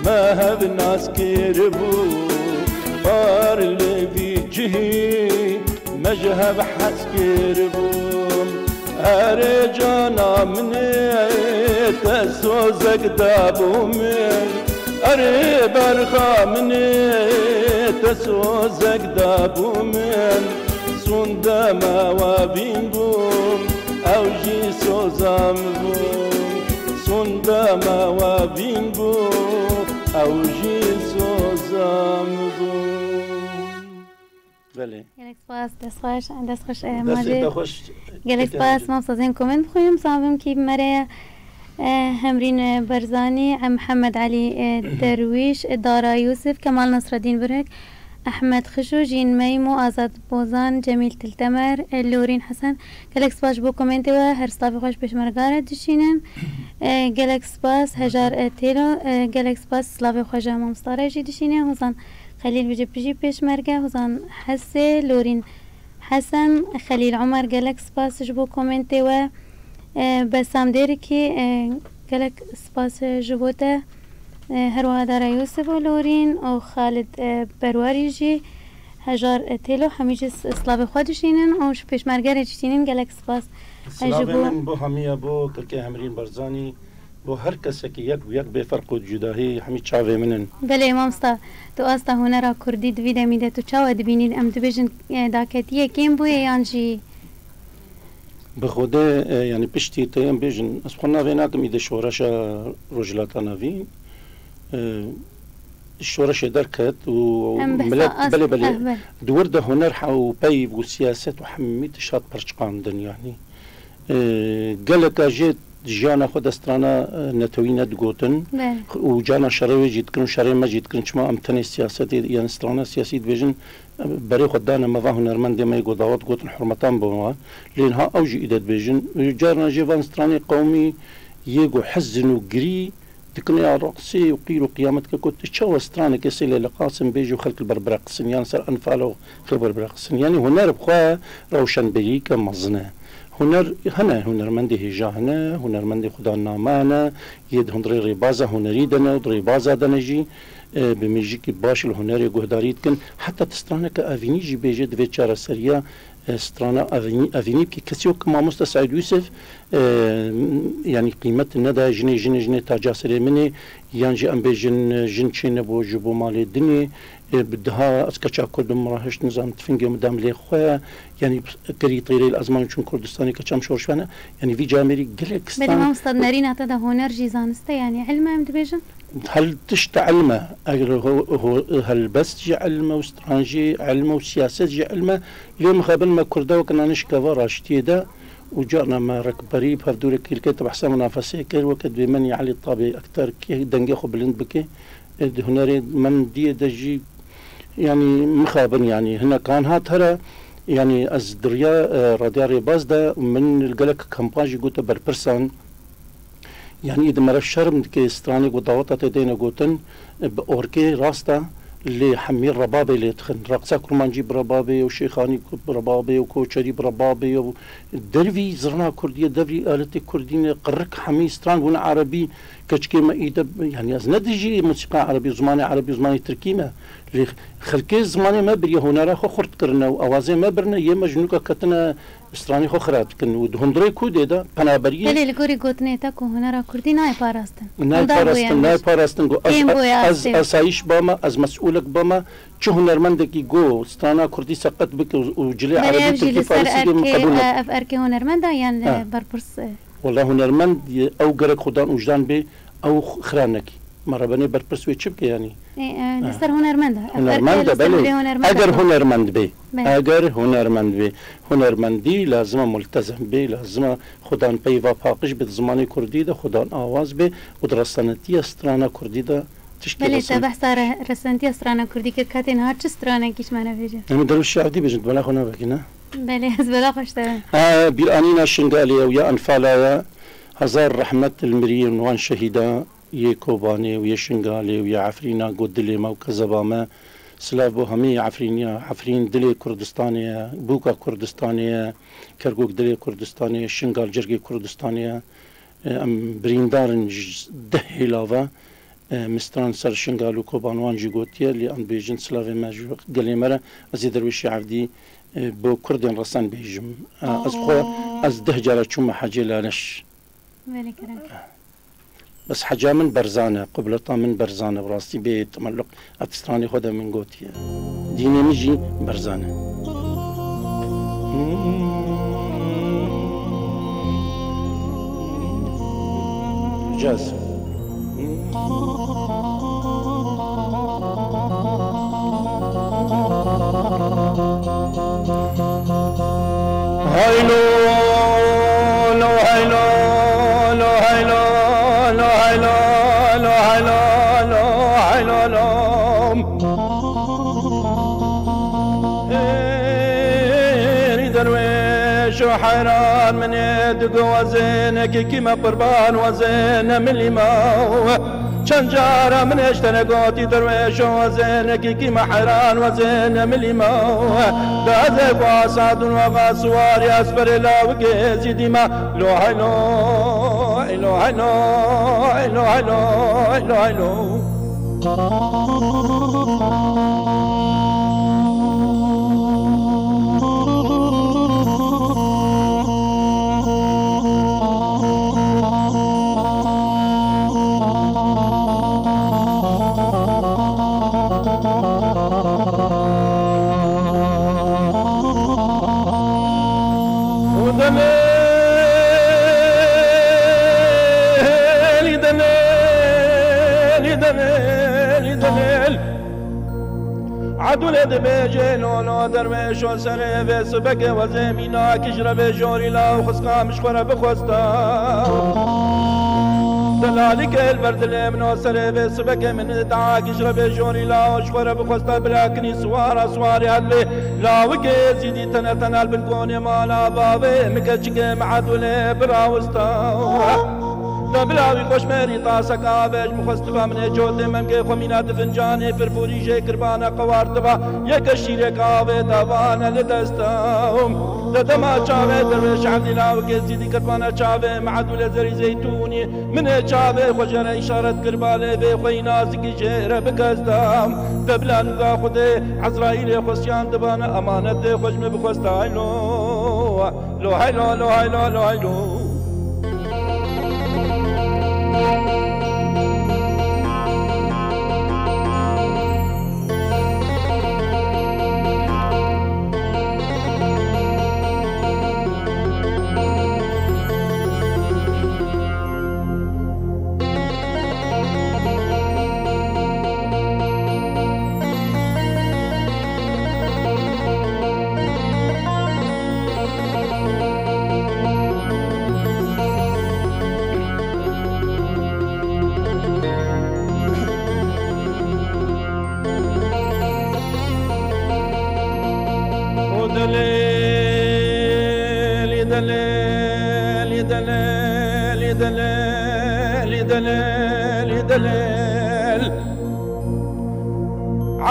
me hev nas kiribû, parlê vî cihî me ji hev hez kiribû. Erê cana min ê, te sozek dabû min. Erê berxa min ê, te sozek dabû min. Sonda me wavîn bû, ew jî soza min bû. Sonda me wavîn bû, ew jî soza min bû. Belê. Gelek spas, dest xweş, dest xweş, e, Destê Majid. Te xweş. Gelek spas, mamosta, ez ên komên bixwînim, bizanibim kî bi me re ye. E, Hemrîn, e, Barzanî, e, Mihemed Elî, e, Derwîş, e, Dara Yûsif, Kemal Nasreddîn Birhik, Ehmed Xişû, Jîn Meymo, Azad Bozan, Cemîl Tiltemer, e, Lorîn Hesen. Gelek spas ji bo komentê we, her silavê xwe ji pêşmerga re dişînin. E, gelek spas, Hejar, e, Têlo, e, gelek spas, silavê xwe ji mamosta re jî dişîne. Hozan Xelîl bijî pişî pêşmerge, Hozan Hesê, Lorîn Hesen, Xelîl Omer, gelek spas ji bo komentê we. E, Besam Dêrikî, e, gelek spas ji bo te. E, her wiha Dara Yûsif û Lorîn û Xalid, e, Berwarî jî, Hejar, e, Têlo, hemî jî s-, silavê xwe dişînin û ji pêşmerge re dişînin. Gelek spas, e, ji Silavê bo min bo hemiya, bo Kirkê Hemrîn Barzanî, bo her kesekî yek bi yek bê ferq û cudahî hemî çavê min in. Belê, mamosta, tu asta hunera kurdî di vî demî de tu çawa dibînî? Em dibêjin, e, daketiye kêm bûye yan jî? Bi Xwedê, e, yanî piştî te em bêjin, ez xwe navê nakim îdî şoreşa Rojhilata Navîn. E, şoreşê derket û Em behsa milet, ast, belê, belê. Eh, belê. Di wir de huner he û peyv û siyaset û hemî tişt hat pirçiqandin, yanî. E, geleka jê di jiyana xwe de strana, e, netewî nedigotin. Belê. Û carna şerê wê jî dikirin, şerê me jî dikirin. Çima em tenê siyasetê, yani strana siyasî dibêjin, e, berê xwe dane me va hunermendê me yê ku dawet gotin hurmetan bo me. Lê niha ew jî îde dibêjin. Û carna jê van stranê qewmî yê ku hizin û girî dikin ya reqsê û qîr û qiyamet ke ku tu çawa straneke sê lê li Qasim bêjî û xelk li ber bireqsin, yan ser Enfal û xelk ber bireqsin. Yani huner bi xwe rewşenbîrîke mezin e. Huner hene, hunermendê hêja hene, hunermendê xwedaname hene, yê di hundirê rêbaza hunerî de ne û di rêbaza de ne jî, e, bi mîjikî baş li hunerê guhdarî dikin. Heta tu straneke evînî jî bêje, divê çareseriya, e, strana evînî, evînî bike. Kesî wek mamoste Seîd Yûsif, e, yanî qîmet neda jinê, jinê, jinê taca serê min ê, yan jî em bêjin, e, jin çênebo ji bo malê dinê, e, bi daha ez keça Kurd im, min rahişt nizam tifingê min dam lê xwe, yanî kerî têrê li ezman çûn Kurdistanê keça min şorş vene, yanî vî camêrî gelek Belê stan mamosta, nerîna te de huner jî zanist e, yanî ilm e em dibêjin? Hel tişt ilm e. Eger ho-, ho-, helbest jî ilm e û stran jî ilm e û siyaset jî ilm e. Lê mixabin me Kurda wek nanişkeva raştiyê de û carna me rekberî bi hevdûrê kîlkê te behsa minafesê kir, weke dibê menî Elî Tabê Ekter kê dengê xwe bilind bike. E, di hunerê mendiyê de jî, yanî mixabin, yanî hinekan hat here, yanî ez di riya, e, radya rêbaz de min li gelek kampan jî gote berpirsan, yanî îdî meriv şerm dike stranê ku daweta te têne gotin, bi orkê rast e, lê hemî rebabê lê dixin. Reqsa kurmancî bi rebabê ye û şêxanî bi rebabê ye û koçerî bi rebabê ye û dervî zirna kurdî ye, dervî aletê kurdî ne, qirik hemî stran bûne erebî, keçikê me îde, yanî ez ne dijî mûsîqa erebî, zimanê erebî, zimanê tirkî me. Lê xelkê zimanê me biriye, hunera xwe xurt kirine û awazê me birine, yê me ji nûka ketine stranê xwe xirab dikin û di hundirê Kurdê de penaberiyê Belê, li gorî gotinê te ku hunera kurdî nayê parastin. Nayê Hûdar bûye parastin, em nayê bêjin. Parastin ku ez, Kêm bûye ez astê. Asayîş bama, ez mesûlek bama, çi hunermendekî ku strana kurdî seqet bike û, û cilê Belê, erebî, ev jî tirkî, li ser farisî kê min erkê, qebûl e, nake. Ev erkê hunermend e yan, Ha. E, berpirs, e? Wela hunermend, e, ew gerek xudan û wijdan bê, ew xira nekî. Me re benê berpirs wê çi bike yanî? E, e, Ha. Li ser hunermend e. Ev Hunermend erkê e, li ser belê. Hunermend e. Eger hunermend bê, Belê. Eger hunermend bê, hunermendî lazim e multezem bê, lazim e xudan peyva paqij bê, di zimanê kurdî de xudan awaz bê û di resenetiya strana kurdî de tiştê Belê, te resan- behsa re-, resenetiya strana kurdî kir, ka tê niha çi stranekî ji me re bêje? Em ê Derwişê Evdî bêjin, di bela xwe navekî ne? Belê, ez bela xwe ji te re. Ha, bîranîna Şingalê ye û ya Enfala ye, hezar rehmet li miriyên wan şehîda yê Kobanê û yê Şingalê û yê Efrîna ku dilê me û kezeba me. Silav bo hemî Efrîniya. Efrîn dilê Kurdistanê ye, bûka Kurdistanê ye, Kerkûk dilê Kurdistanê ye, Şingal cergê Kurdistanê ye. E, em birîndar in ji deh hêla ve. E, min stran ser Şingal û Koban wan jî gotiye, lê em dibêjin silavê me ji gelê me re. Ez ê Derwêşê Evdî, e, bo Kurdên resen bêjim. E, ez xwe, ez deh cara çûme hecê laleş. Belê kerem. Bes heca min berzan e, qibleta min berzan e, bi rastî bê temelluq ev stranê xwe de min gotiye. Dînê min jî berzan e. Caz. Haylo, lo, haylo, lo, haylo, lo, haylo, lo, haylo, lo, haylo, lo. Êrî derwêş û heyran min ê digo, wezê nekîkî me qurban, wezê ne milî me. Çend cara min ê ji te re gotî derwêşo, wezê nekîkî me heyran, wezê ne milî me. Dazê xwe asadûn we va siwarî esperê lawikê zîdî me. Lo heylo, lo heylo, lo heylo, lo heylo. Dûlê dibêje, lolo derwêşo serê vê sibekê wezê mînakî ji re bê jorî law xisqa min ji xwe re bixwesta. Delalîkê li ber dilê min o serê vê sibekê min diakî ji re bê jorî law ji xwe re bixwesta. Birakinî siwara siwarê hat vê lawikê zîdî tene tena li bin konê mala bavê min keçikê min Edûlê birawista. Da bila wî xweşmerî tasek avê ji min xwestiba min ê cotê memgê xwe mîna di fincanê firfûrî jê kirbana qewartiba yeke şîrek avê davana li desta. De dema çavê derwêş Evdî lawikê zîdî ketbana çavê min Edûlê zerî zeytûnî min ê çavê xwe jê re îşaret kirba lê vê xwe yî nazikî jê re bikesta. De bila nûka Xwedê Ezraîlê xwestiyan dibana emanetê xwe ji min bixwesta. Haylo. Lo haylo, lo haylo, lo haylo.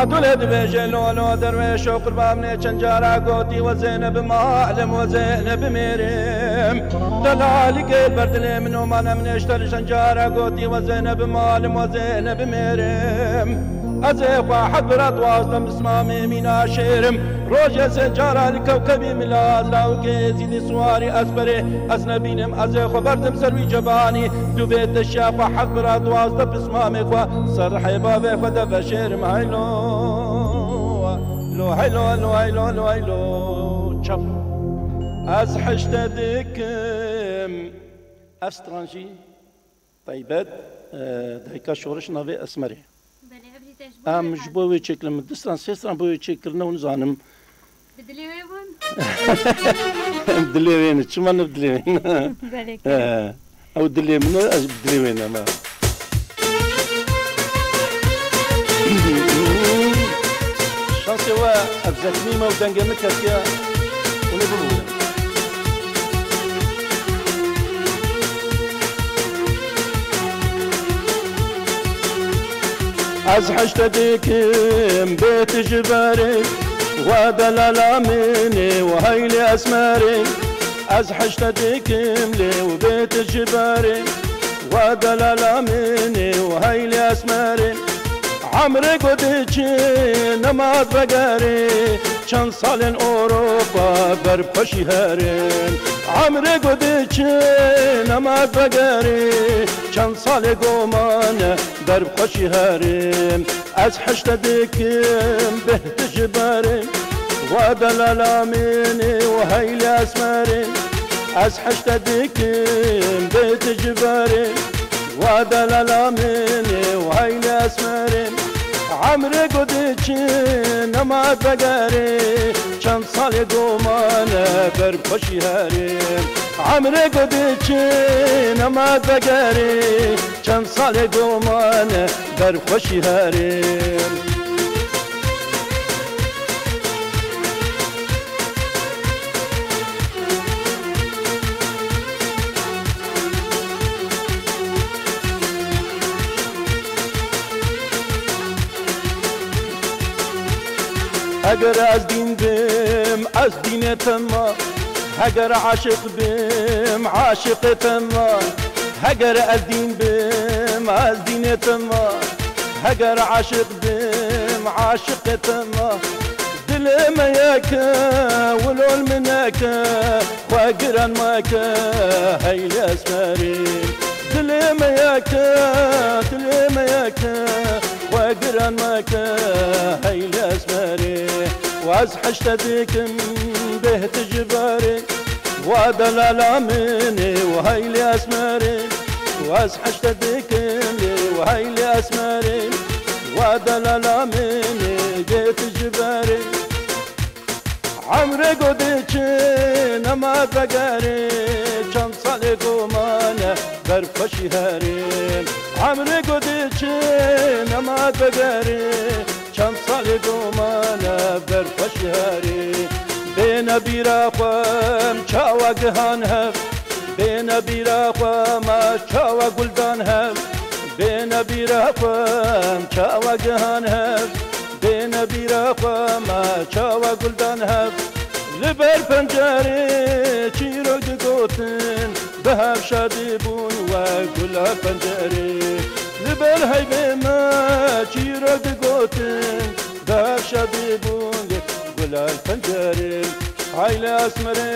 Edûlê dibêje, lolo derwêşo qurba min ê çend cara gotî, we Zeyneb malim, we Zeyneb mêrim. Delalîkê ber dilê min o mane min ê ji te li çend cara gotî, we Zeyneb malim, we Zeyneb mêrim. Ez ê xwe heft bira duwazdeh pismamê mîna şêrim. Rojê sê cara li kewkebî mila, lawikê zîdî siwarî esperê ez nebînim. Ez ê xwe berdim ser wî cebanî, tu vê teşiya xwe heft bira duwazdeh pismamê xwe ser rihê bavê xwe de veşêrim. Haylo, lo haylo, lo haylo, lo haylo. Çap. Ez hişte dikim. Ev stran jî taybet, e, dayika şoriş navê Esmerê. Belê, ev jî te ji bo Em wê ji hat. Bo wê çêkirin. Min du stran, sê stran bo wê çêkirine û nizanim. Bi dilê wê bûn? Dilê wê ne, çima ne bi dilê wê ne? Belê, He, ew dilê min e, ez bi dilê wê ne me. Şansê we ev zexmî me û dengê min ketiye, hûn ê bibûrin. Ez hişte dikim bê tu ji berê, we delala min ê û heylê esmerê. Ez hişte dikim lê û bê tu ji berê, we delala min ê û heylê esmerê. Emrê ku diçe nema vegerê, çend salên Ewropa ber bi xweşî herin. Emrê ku diçe nema vegerê, çend salê ku mane ber bi xweşî herin. Ez hişte dikim bê tu ji berê, we delala min ê û heylê esmerê. Ez hişte dikim bê tu ji berê, we delala min ê û heylê esmerê. Emrê ku diçe nema vegerê, çend salê ku mane ber bi xweşî herê. Emrê ku diçe nema vegerê, çend salê ku mane ber bi xweşî herê. Heger ez dîn bim, ez dînê te ma. Heger aşiq bim, aşiqê te ma. Heger ez dîn bim, ez dînê te ma. Heger aşiq bim, aşiqê te ma. Dilê me yek e, wilol min neke, xwe giran meke, heylê esmerê. Dilê me yek e, dilê me yek e, xwe giran meke, heylê esmerê. Waz hişte dikim bê tu ji berê, wa delala min ê û heylê esmerê. Waz hişte dikim lê û heylê esmerê, wa delala min ê, bê tu ji Emrê go diçe nema vegerê, çend salê go mane ber xweşî herê. Emrê go diçe nema vegerê, çend salê go mane ber xweşî herê. Bêne bîra xwe em çawa gihan hev, bêne bîra xwe me çawa guldan hev, bêne bîra xwe em çawa gihan hev. Bêne bîra xwe me çawa guldan hev. Li ber pencerê çîrok digotin, bi hev şadî bûn wek gula pencerê. Li ber heyvê me çîrok digotin, bi hev şadî bûn wek gula pencerê. Haylê esmerê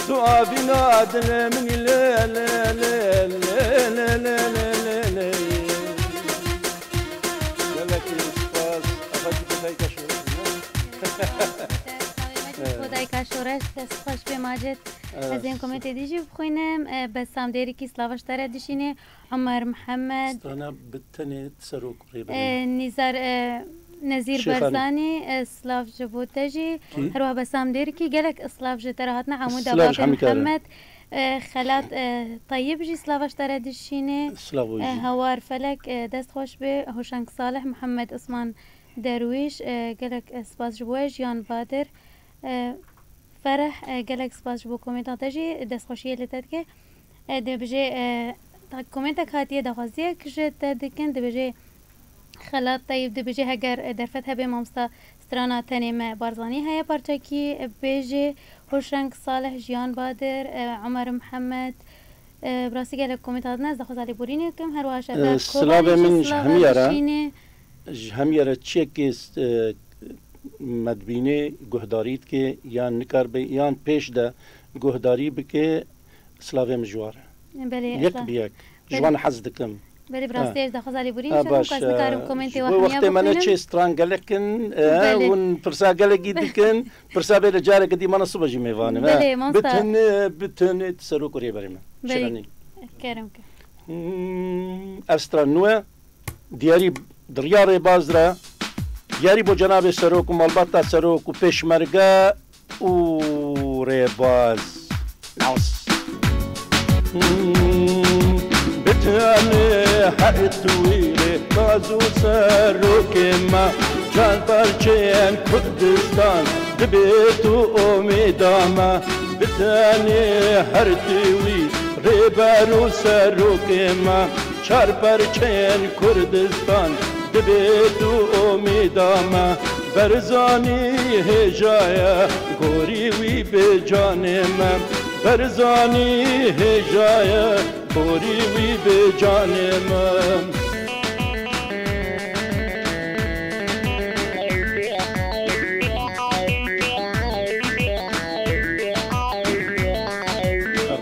Tu avîna dilê min î lê, lê, lê. Gelekî spas. Ev jî bi dayika şoreş bû, ne? Slavê me jî bo dayika şoreş, dest xweş bê Macid. Evet. Ez ên komentê dî jî bixwînim. E, Besam Dêrikî slava ji te re dişîne. Omer Mihemed. Strana bi tenê serok rêberê. E, Nîzar, e, Nezîr Şêxanî. Barzanî, e, silav ji bo te jî. Kî? Herwiha Besam Dêrikî, gelek silav ji te re hatine. Hemû Silav ji dawatê hemî te re. Mihemed, e, Xelat, e, Tayib jî silava ji te re dişîne. Silav bo E, jî. Hawar Felek, e, dest xweş be. Hoşeng Salih, Mihemed Osman Derwîş, e, gelek, e, spas ji bo we. Jiyan Badir, e, Fereh, e, gelek spas ji bo komênta te jî, destxweşiyê li te dike. E, dibêje, e, ta-, komêntek hatiye daxwaziyek ji te dikin, dibêje Xelat Teyib, dibêje heger, e, derfet hebe mamosta strana tenê me Barzanî heye parçekî, e, bêje Hoşreng Salih, Jiyan Badir, e, Omer Mihemed, e, bi rastî gelek komênta hatine, ez daxwaza lêborînê bikim, her wiha ji E, Efra silavê Kobanê jî min ji silava hemiya re, dişîne. Ji hemiya re çiyekê, e, me dibîne guhdarî dike, yan nikaribe, yan pêş de guhdarî bike, silavê min ji wan re. Belê, Yek Efra. Bi yek. Ji Belê. Wan hez dikim. Belê, bi rastî Ha. ez daxwaza lêborînê Ha, şerim, baş, ku ez e, nikarim komentê ji we bo hemiya wextê me ne bixwînim. Çê stran gelek in, e, Belê. hûn pirsa gelekî dikin, pirsa bê li careke dî mana sibe jî mêvanim, e. Belê, mamosta. Bi tenê, bi tenê serok û rêberê me. Belê. Şiranî. Kerem ke. Hmm, ev stran nû e. Diyarî di riya rêbaz re, diyarî bo cenabê serok û malbata serok û pêşmerge û rêbaz. Nas. Hmm, bi tenê her tu wî rêbaz û serokê me, çar parçeyên Kurdistan dibê tu omîda me. Bi tenê her tu wî rêber û serokê me, çar perçeyên Kurdistan dibê tu omîda me. Berzanî hêja ye, gorî wî bê canê me. Berzanî hêja ye, gorî wî bê canê me.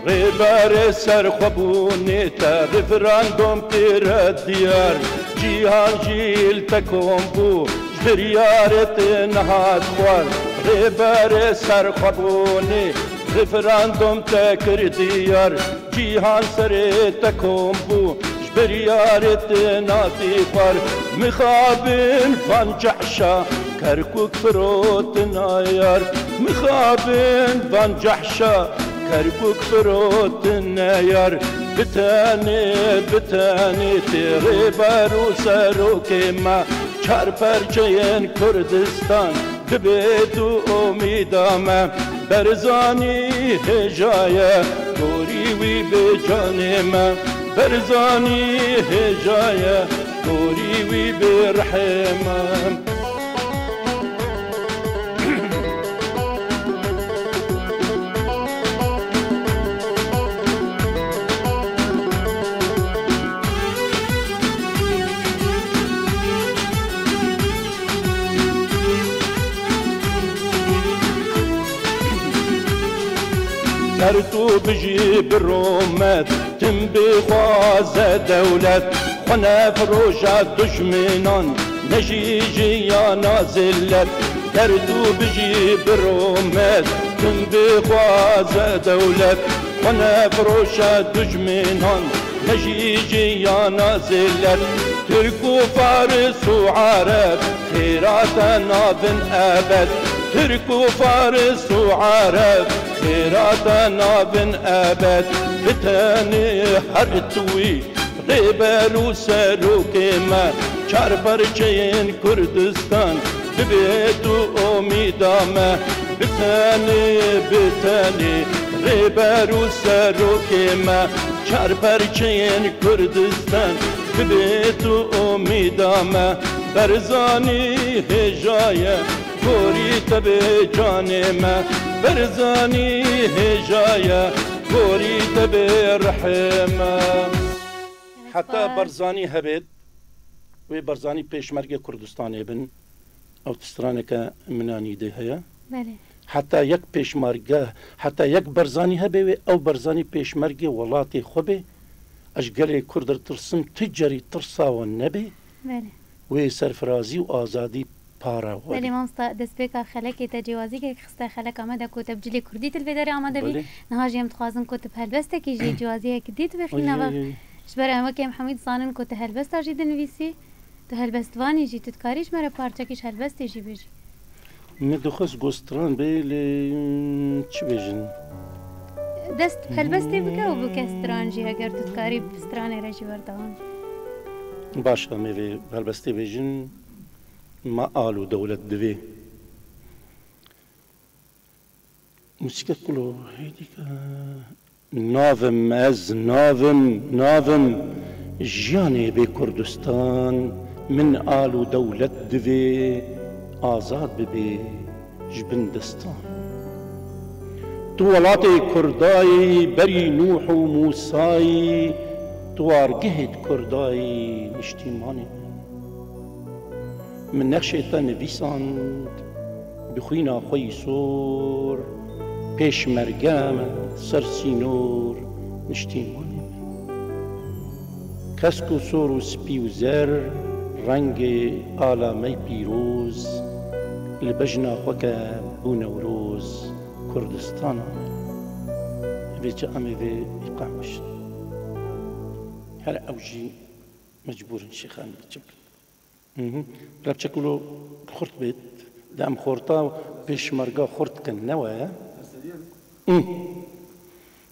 Rêberê serxwebûnê te referandûm kire diyar, cîhan jî li te kom bû, ji biryarê te nehat xwar. Rêberê serxwebûnê referandûm te kir diyar, cîhan serê te kom bû, ji biryarê te natî xwar. Mixabin van cehşa Kerkûk firotin ayar, mixabin van cehşa Kerkûk firotin ayar. Bi tenê, bi tenê tê rêber û serokê me, çar perçeyên Kurdistan dibê tu omîda me. Berzanî hêja ye, gorî wî bê canê me. Berzanî hêja ye, gorî wî bê rihê me. Ser tu bijî bi romet, tim bixwaze dewlet, xwe nefiroşa dujminan, nejî jiyana zillet. Ger tu bijî bi romet, tim bixwaze dewlet, xwe nefiroşa dujminan, Me jî jiyana zillet, Tirk û Faris û Ereb, xêra te nabin ebed. Tirk û Faris û Ereb, xêra te nabin ebed. Bi tenê her tewî rêber û serokê me, çar perçeyên Kurdistan, bibê tu omîda me. Bi tenê, bi tenê rêber û serokê me, çar perçeyên Kurdistan, bibê tu omîda me. Berzanî hêja ye, gorî te bê canê me. Berzanî hêja ye, gorî te bê rihê me. Heta Barzanî hebêt, wê Barzanî pêşmerge Kurdistanê bin. Ew straneke min anî dê heye. Belê. Heta yek pêşmerge, heta yek Barzanî hebe wê ew Barzanî pêşmergê welatê xwe bê. Ez ji gelê Kurd re tirsim, tu carî tirsa wan nebê. Belê. Wê serfirazî û azadî para we Belê bê. Mamosta, destpêka xelekê te cêwazîkek xiste xeleka me de ku te bi cilê kurdî tu li vê derê amade bî. Belê. Niha jî em dixwazin ku tu bi helbestekî jî cêwaziyek dî tu bixî Oy, nava. Oy, oy. Ji ber em wekî em hemû dizanin ku tu helbest a jî dinivîsî. Tu helbestvanî jî, tu dikarî ji me re parçekî ji helbestê jî bêjî. Min dixwest ku stran bê, lê çi bêjin? Dest bi helbestê bike û bike stran jî, eger tu dikarî bi stranê re jî werdewam. Baş e, em ê vê helbestê bêjin. Ma al û dewlet divê. Musîke kulo, hêdîka. Navim ez, navim, navim. Jiyanê bê Kurdistan, min al û dewlet divê azad bibê ji bin destan. Tu welatê Kurdayî, berî Nûh û Mûsayî, tu wargehê Kurdayî, niştîmanê min. Min nexşê te nivîsand bi xwîna xwe yî sor, pêşmerge me ser sînor, niştîmanê me. Kesk û sor û spî û zer, rengê ala me pîroz, li bejna xwe ke bû Newroz, Kurdistana me. Vê çi em ê vê îqam bişin. Her ew jî mecbûr in şêxan biçim. Mhm. Rapçekulo xurt bêt. Dem xorta pêşmerga xurt kin, ne waya? Mhm.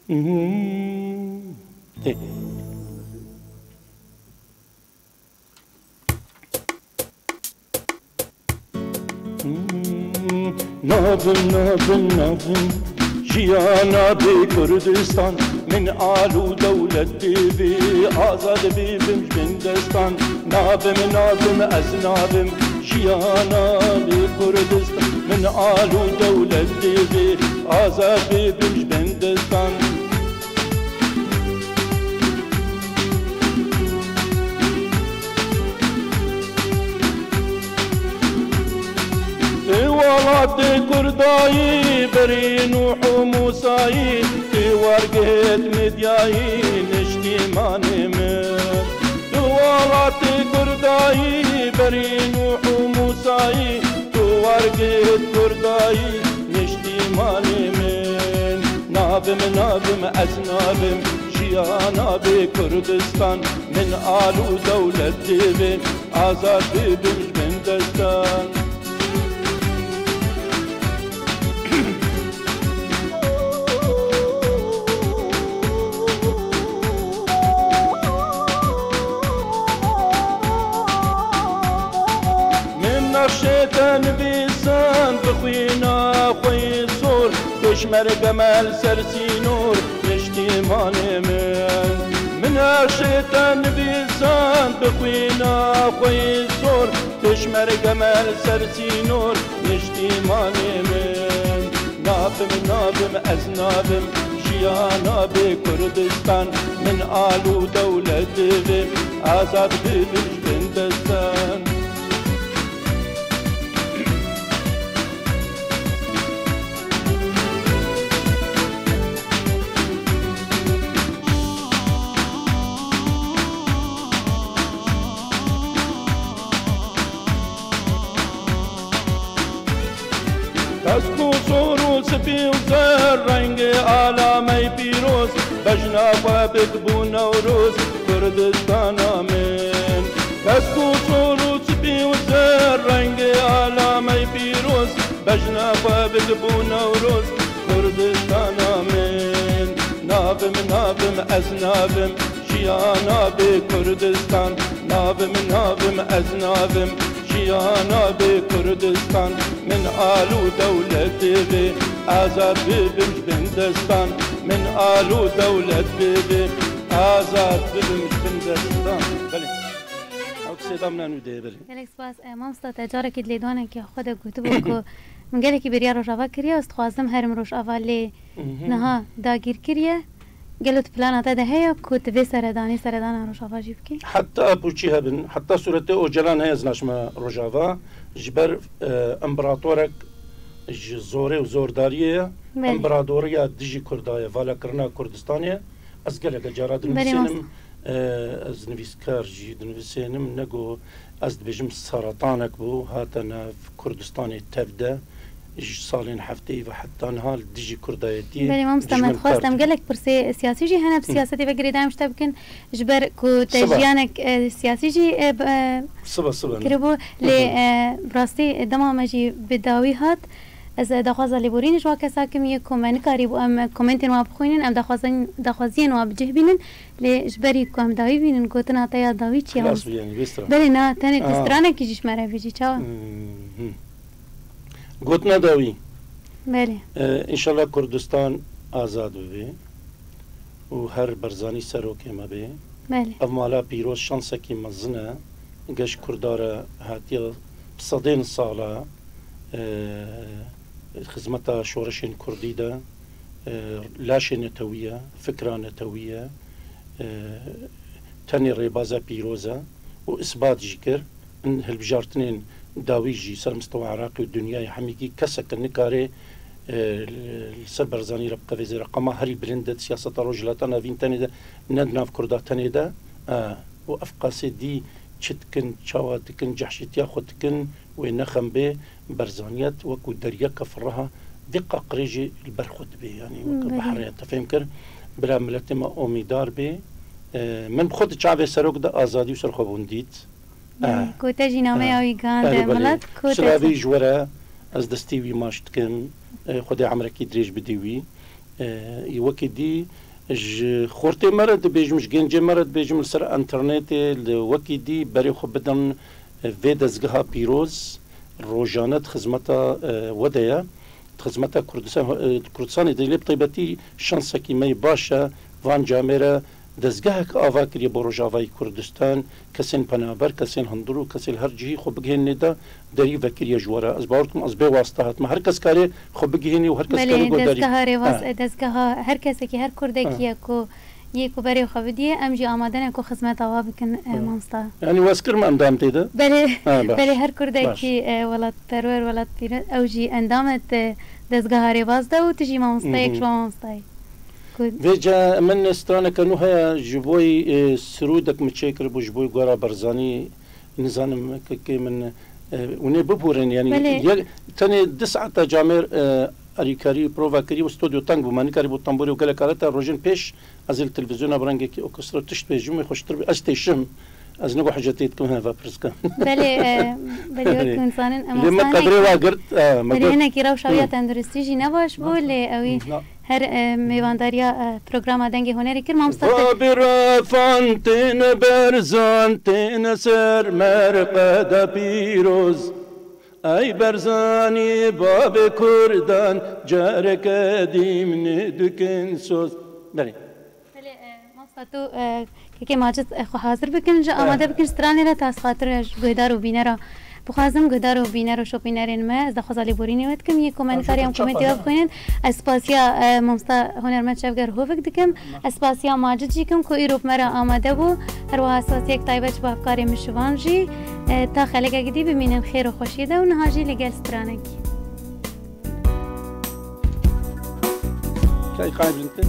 Mhm. Tê. Navim, navim, navim, jiyana bê Kurdistan, min al û dewlet divê, azad bibim ji bin destan. Navim, navim, ez navim, jiyana bê Kurdistan, min al û dewlet divê, azad bibim ji bin destan. Ê welatê Kurdayî, berî Nûh û Mûsayî, ê wergêt Midyayî, niştîmanê min. Tu welatê Kurdayî, berî Nûh û Mûsayî, tu wergêt Kurdayî, niştîmanê min. Navim, navim, ez navim, jiyana bê Kurdistan, min al û dewlet divê, azad bibim ji bin destan. Min nexşê te nivîsand bi xwîna xwe yî sor, pêşmerge me li ser sînor, niştîmanê min. Min nexşê te nivîsand bi xwîna xwe yî sor, pêşmerge me li ser sînor, niştîmanê min. Navim, navim, ez navim, jiyana bê Kurdistan, min al û dewlet divê, azad bibim ji bin destan. Kesk û sor û spî û zer, rengê ala me yî pîroz, Bejna xwe bik bû Newroz Kurdistana min. Kesk û sor û spî û zer rengê alamey pîroz. Bejna xwe bik bû Newroz Kurdistana min. Navim, navim, ez navim, jiyana bê Kurdistan. Navim, navim, ez navim, jiyana bê Kurdistan. Min al û dewletê bê, azad bibim ji bin destan. Min al û dewlet bibê, azad bibim ji bin destan. Belê. Ew kisê da min nû dê, belê. Gelek spas, e, mamosta, te carekî di lêdwanekî xwe de gotibû ku min gelekî bêriya Rojava kiriye, ez dixwazim herim Rojava, lê Mhm. niha dagîr kiriye. Gelo tu plana te de heye ku tu vê seredanê seredana Rojava jî bikî? Heta pûçî hebin, heta sûretê Ocalan heye ez naçime Rojava. Ji ber, e, împeratorek ji zorê û zordariyê ye. Belê. Împeratoriya dijî Kurda ye, valakirina Kurdistanê ye. Ez geleke cara Belê, dinivîsînim, mamosta. e, ez nivîskar jî dinivîsînim, nego ez dibêjim seretanek bû, hate nav Kurdistanê tev de. Ji salên hefteyî ve heta niha li dijî Kurdayetiyê Belê, mamosta, dijmin me dixwest kar em dike. gelek pirsê siyasî jî hene, bi Hı. siyasetê ve girêdayî em ji te bikin. Ji ber ku te Siba. jiyanek, e, siyasî jî, e, b-, e, Siba, siba, ne. kiribû. Hı Lê, hı. e, bi rastî, e, dema me jî bi dawî hat, ez, e, daxwaza lêborînê ji wa kesa kim ye ku me nikarîbû em, e, komentên wa bixwînin, em daxwazin-, daxwaziyên wa bi cih bînin. Lê ji berî ku em dawî bînin, gotina te ya dawî çi ye? Xilas bû, yanî, vê stra. Belê, na, tenê tu Aha. stranekî jî ji me re bêjî, çawa? Hı hı. Gotina dawî. Belê. E, înşallah Kurdistan azad bibe û her Barzanî serokê me be. Belê. Ev mala pîroz şansekî mezin e. Geş Kurda re hatiye bi sedên sala, e, xizmeta şoreşên Kurdî de, e, laşê netewî ye, fikra netewî ye, e, tenê rêbaza pîroz e û isbat jî kir. In hilbijartinên dawî jî ser mistewa Iraqê û dinyayê hemîkî keseke nikare, e, li ser Barzanî re biqevêze. Reqema herî bilind e di siyaseta Rojhilata Navîn tenê de, ne di nav Kurda tenê de, e, û ev qasê dî çi dikin, çawa dikin, cehşîtiya xwe dikin, wê nexem bê, Barzaniyet wekû deriyeke fireh e, vê qaqirê jî li ber xwe dibe, yanî weke Belê. behrê ye, te fêm kir. Bila miletê me omîdar bê. E, min bi xwe di çavê serok de azadî û serxwebûn dît. Belê, Eh. ku te jî nameya Eh. wî gihande Belê, belê. milet, ku te Silavî ji we re, ez destî wî maç dikim. Eh, Xwedê emrekî dirêj bidî wî. Eh, wekî dî ji xortê me re dibêjim, ji gencê me re dibêjim, li ser enternetê, li wekî dî berê xwe bidin, eh, vê dezgeha pîroz, rojane di xizmeta, eh, we de ye. Di xizmeta Kurdistan, e, Kurdistanê de lê bi taybetî şansekî me yê baş e. Van camêre dezgehek ava kiriye bo Rojavayê Kurdistan, kesên penaber, kesên hundir û kesê li her cihî xwe bigihênê de derî vekiriye ji we re. Ez bawer dikim ez bê wasta hatime. Her kes kare xwe bigihênê û her kes kare Belê, guhdarî. dezgeha rêbaz, Ha. e, dezgeha her kesekî, her kurdekî Ha. ye ku yê ku berê xwe bidiyê, em jî amade ne ku xizmeta wa bikin, e, Ha. mamosta. Yanî wez kir me endam tê de? Belê, Ha, baş. belê her kurdekî, Baş. e, welatperwer, welatpîroz, ew jî endam e te dezgeha rêbaz de û tu jî mamosteyek Mhm. ji wan mamostayî. Ku Vêca min straneke nû heye ji bo, e, sirûdek min çêkiribû ji bo Gora Barzanî, nizanim kekê min, e, hûn ê bibûrin, yanî Belê. yek, tenê du saeta camêr, e, alîkarî prova kirî û stûdyo teng bû, me nikarîbû tembûrê û gelek aleta rojên pêş, ez ê li televîzyona bi rengekî orkestra tişt bêjim, wê xweştir be, ez têşim. Ez nigo hicetê dikim heva pirskan. Belê, e, belê, wek Belê. hûn zanin, em Lê me hastanekî qedrê wa girt, e, me Belê, got. hinekî rewşa wî ya Hı. tenduristî jî ne baş bû, Hı. lê ewî Na. her, e, mêvandariya, e, programa Dengê Hunerê kir. Mamosta te Babê refan têne berzan, têne ser merqeda pîroz. Ey Berzanî, babê kurdan, careke dîm nê dikin soz. Belê. Belê, e, mamosta tu, e, kekê Macid, e, xwe hazir bikin, ji He. amade bikin stranê re ta ez xatir ji guhdar û bînera. Bixwazim guhdar û bîner û şopînerên me, ez daxwaza lêborînê we dikim, yê ku me Ev nikarî em çapa komêntê we ne? bixwînin. Ez spasiya, e, mamosta hunermend Şevger Hovik dikim. Ez spasiya Macid jî kim ku îro bi me re amade bû. Her wiha spasiyek taybet ji bo hevkarê min Şivan jî. E, ta xelekek dî bimînin xêr û xweşiyê de û niha jî li gel stranekî. Çay qayb jinte.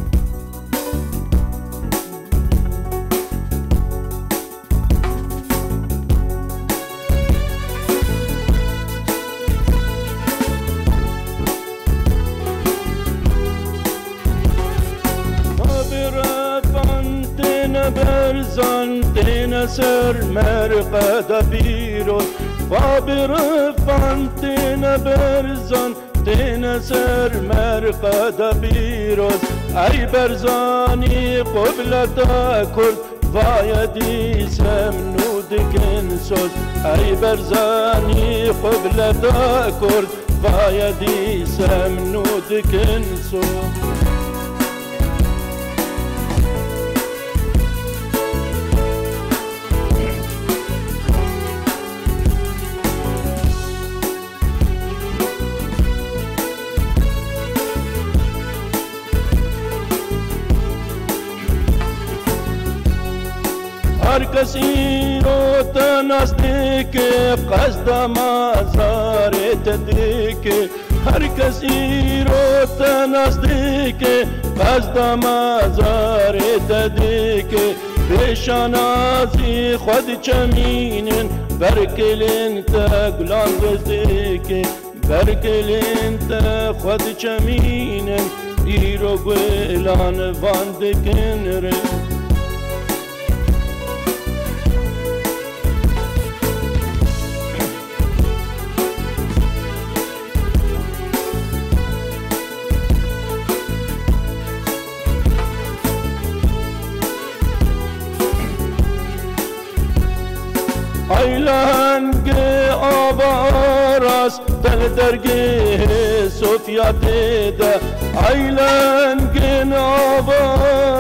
Berzan têne ser merqeda pîroz, babê rifan têne berzan, têne ser merqeda pîroz. Ey Berzanî qibleta Kurd, vaye dîsem nû dikin soz. Ey Berzanî qibleta Kurd, vaye dîsem nû dikin soz. Her kes îro te nas dike, qesda mazarê te dike. Her kes îro te nas dike, qesda mazarê te dike. Pêşanazî xwe diçemînin, berkilên te gulan rêz dike. Berkilên te xwe diçemînin, îro gulan van dikin rê. Ay lengê ava Aras, te li dergehê Sofya tê de. Ay lengên ava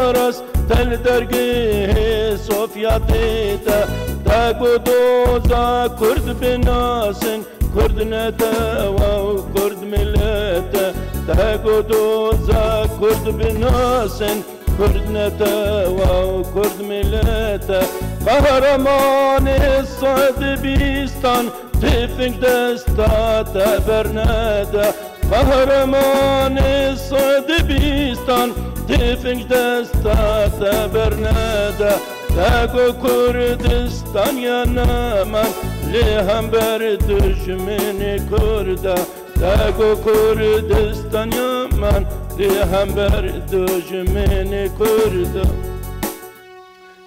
Aras, te li dergehê Sofya tê de. Te got doza Kurd binasin, Kurd netewa û Kurd milete. Te got doza Kurd binasin, Kurd netewa û Kurd milete. Qehremanê sed bîstan, têfing desta te bernede. Qehremanê sed bîstan, têfing desta te bernede. Te got Kurdistan ya neman, lê hember dijminê Kurda. Te got Kurdistan ya man, lê hember dijminê Kurda.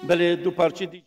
Belê du parçe dî.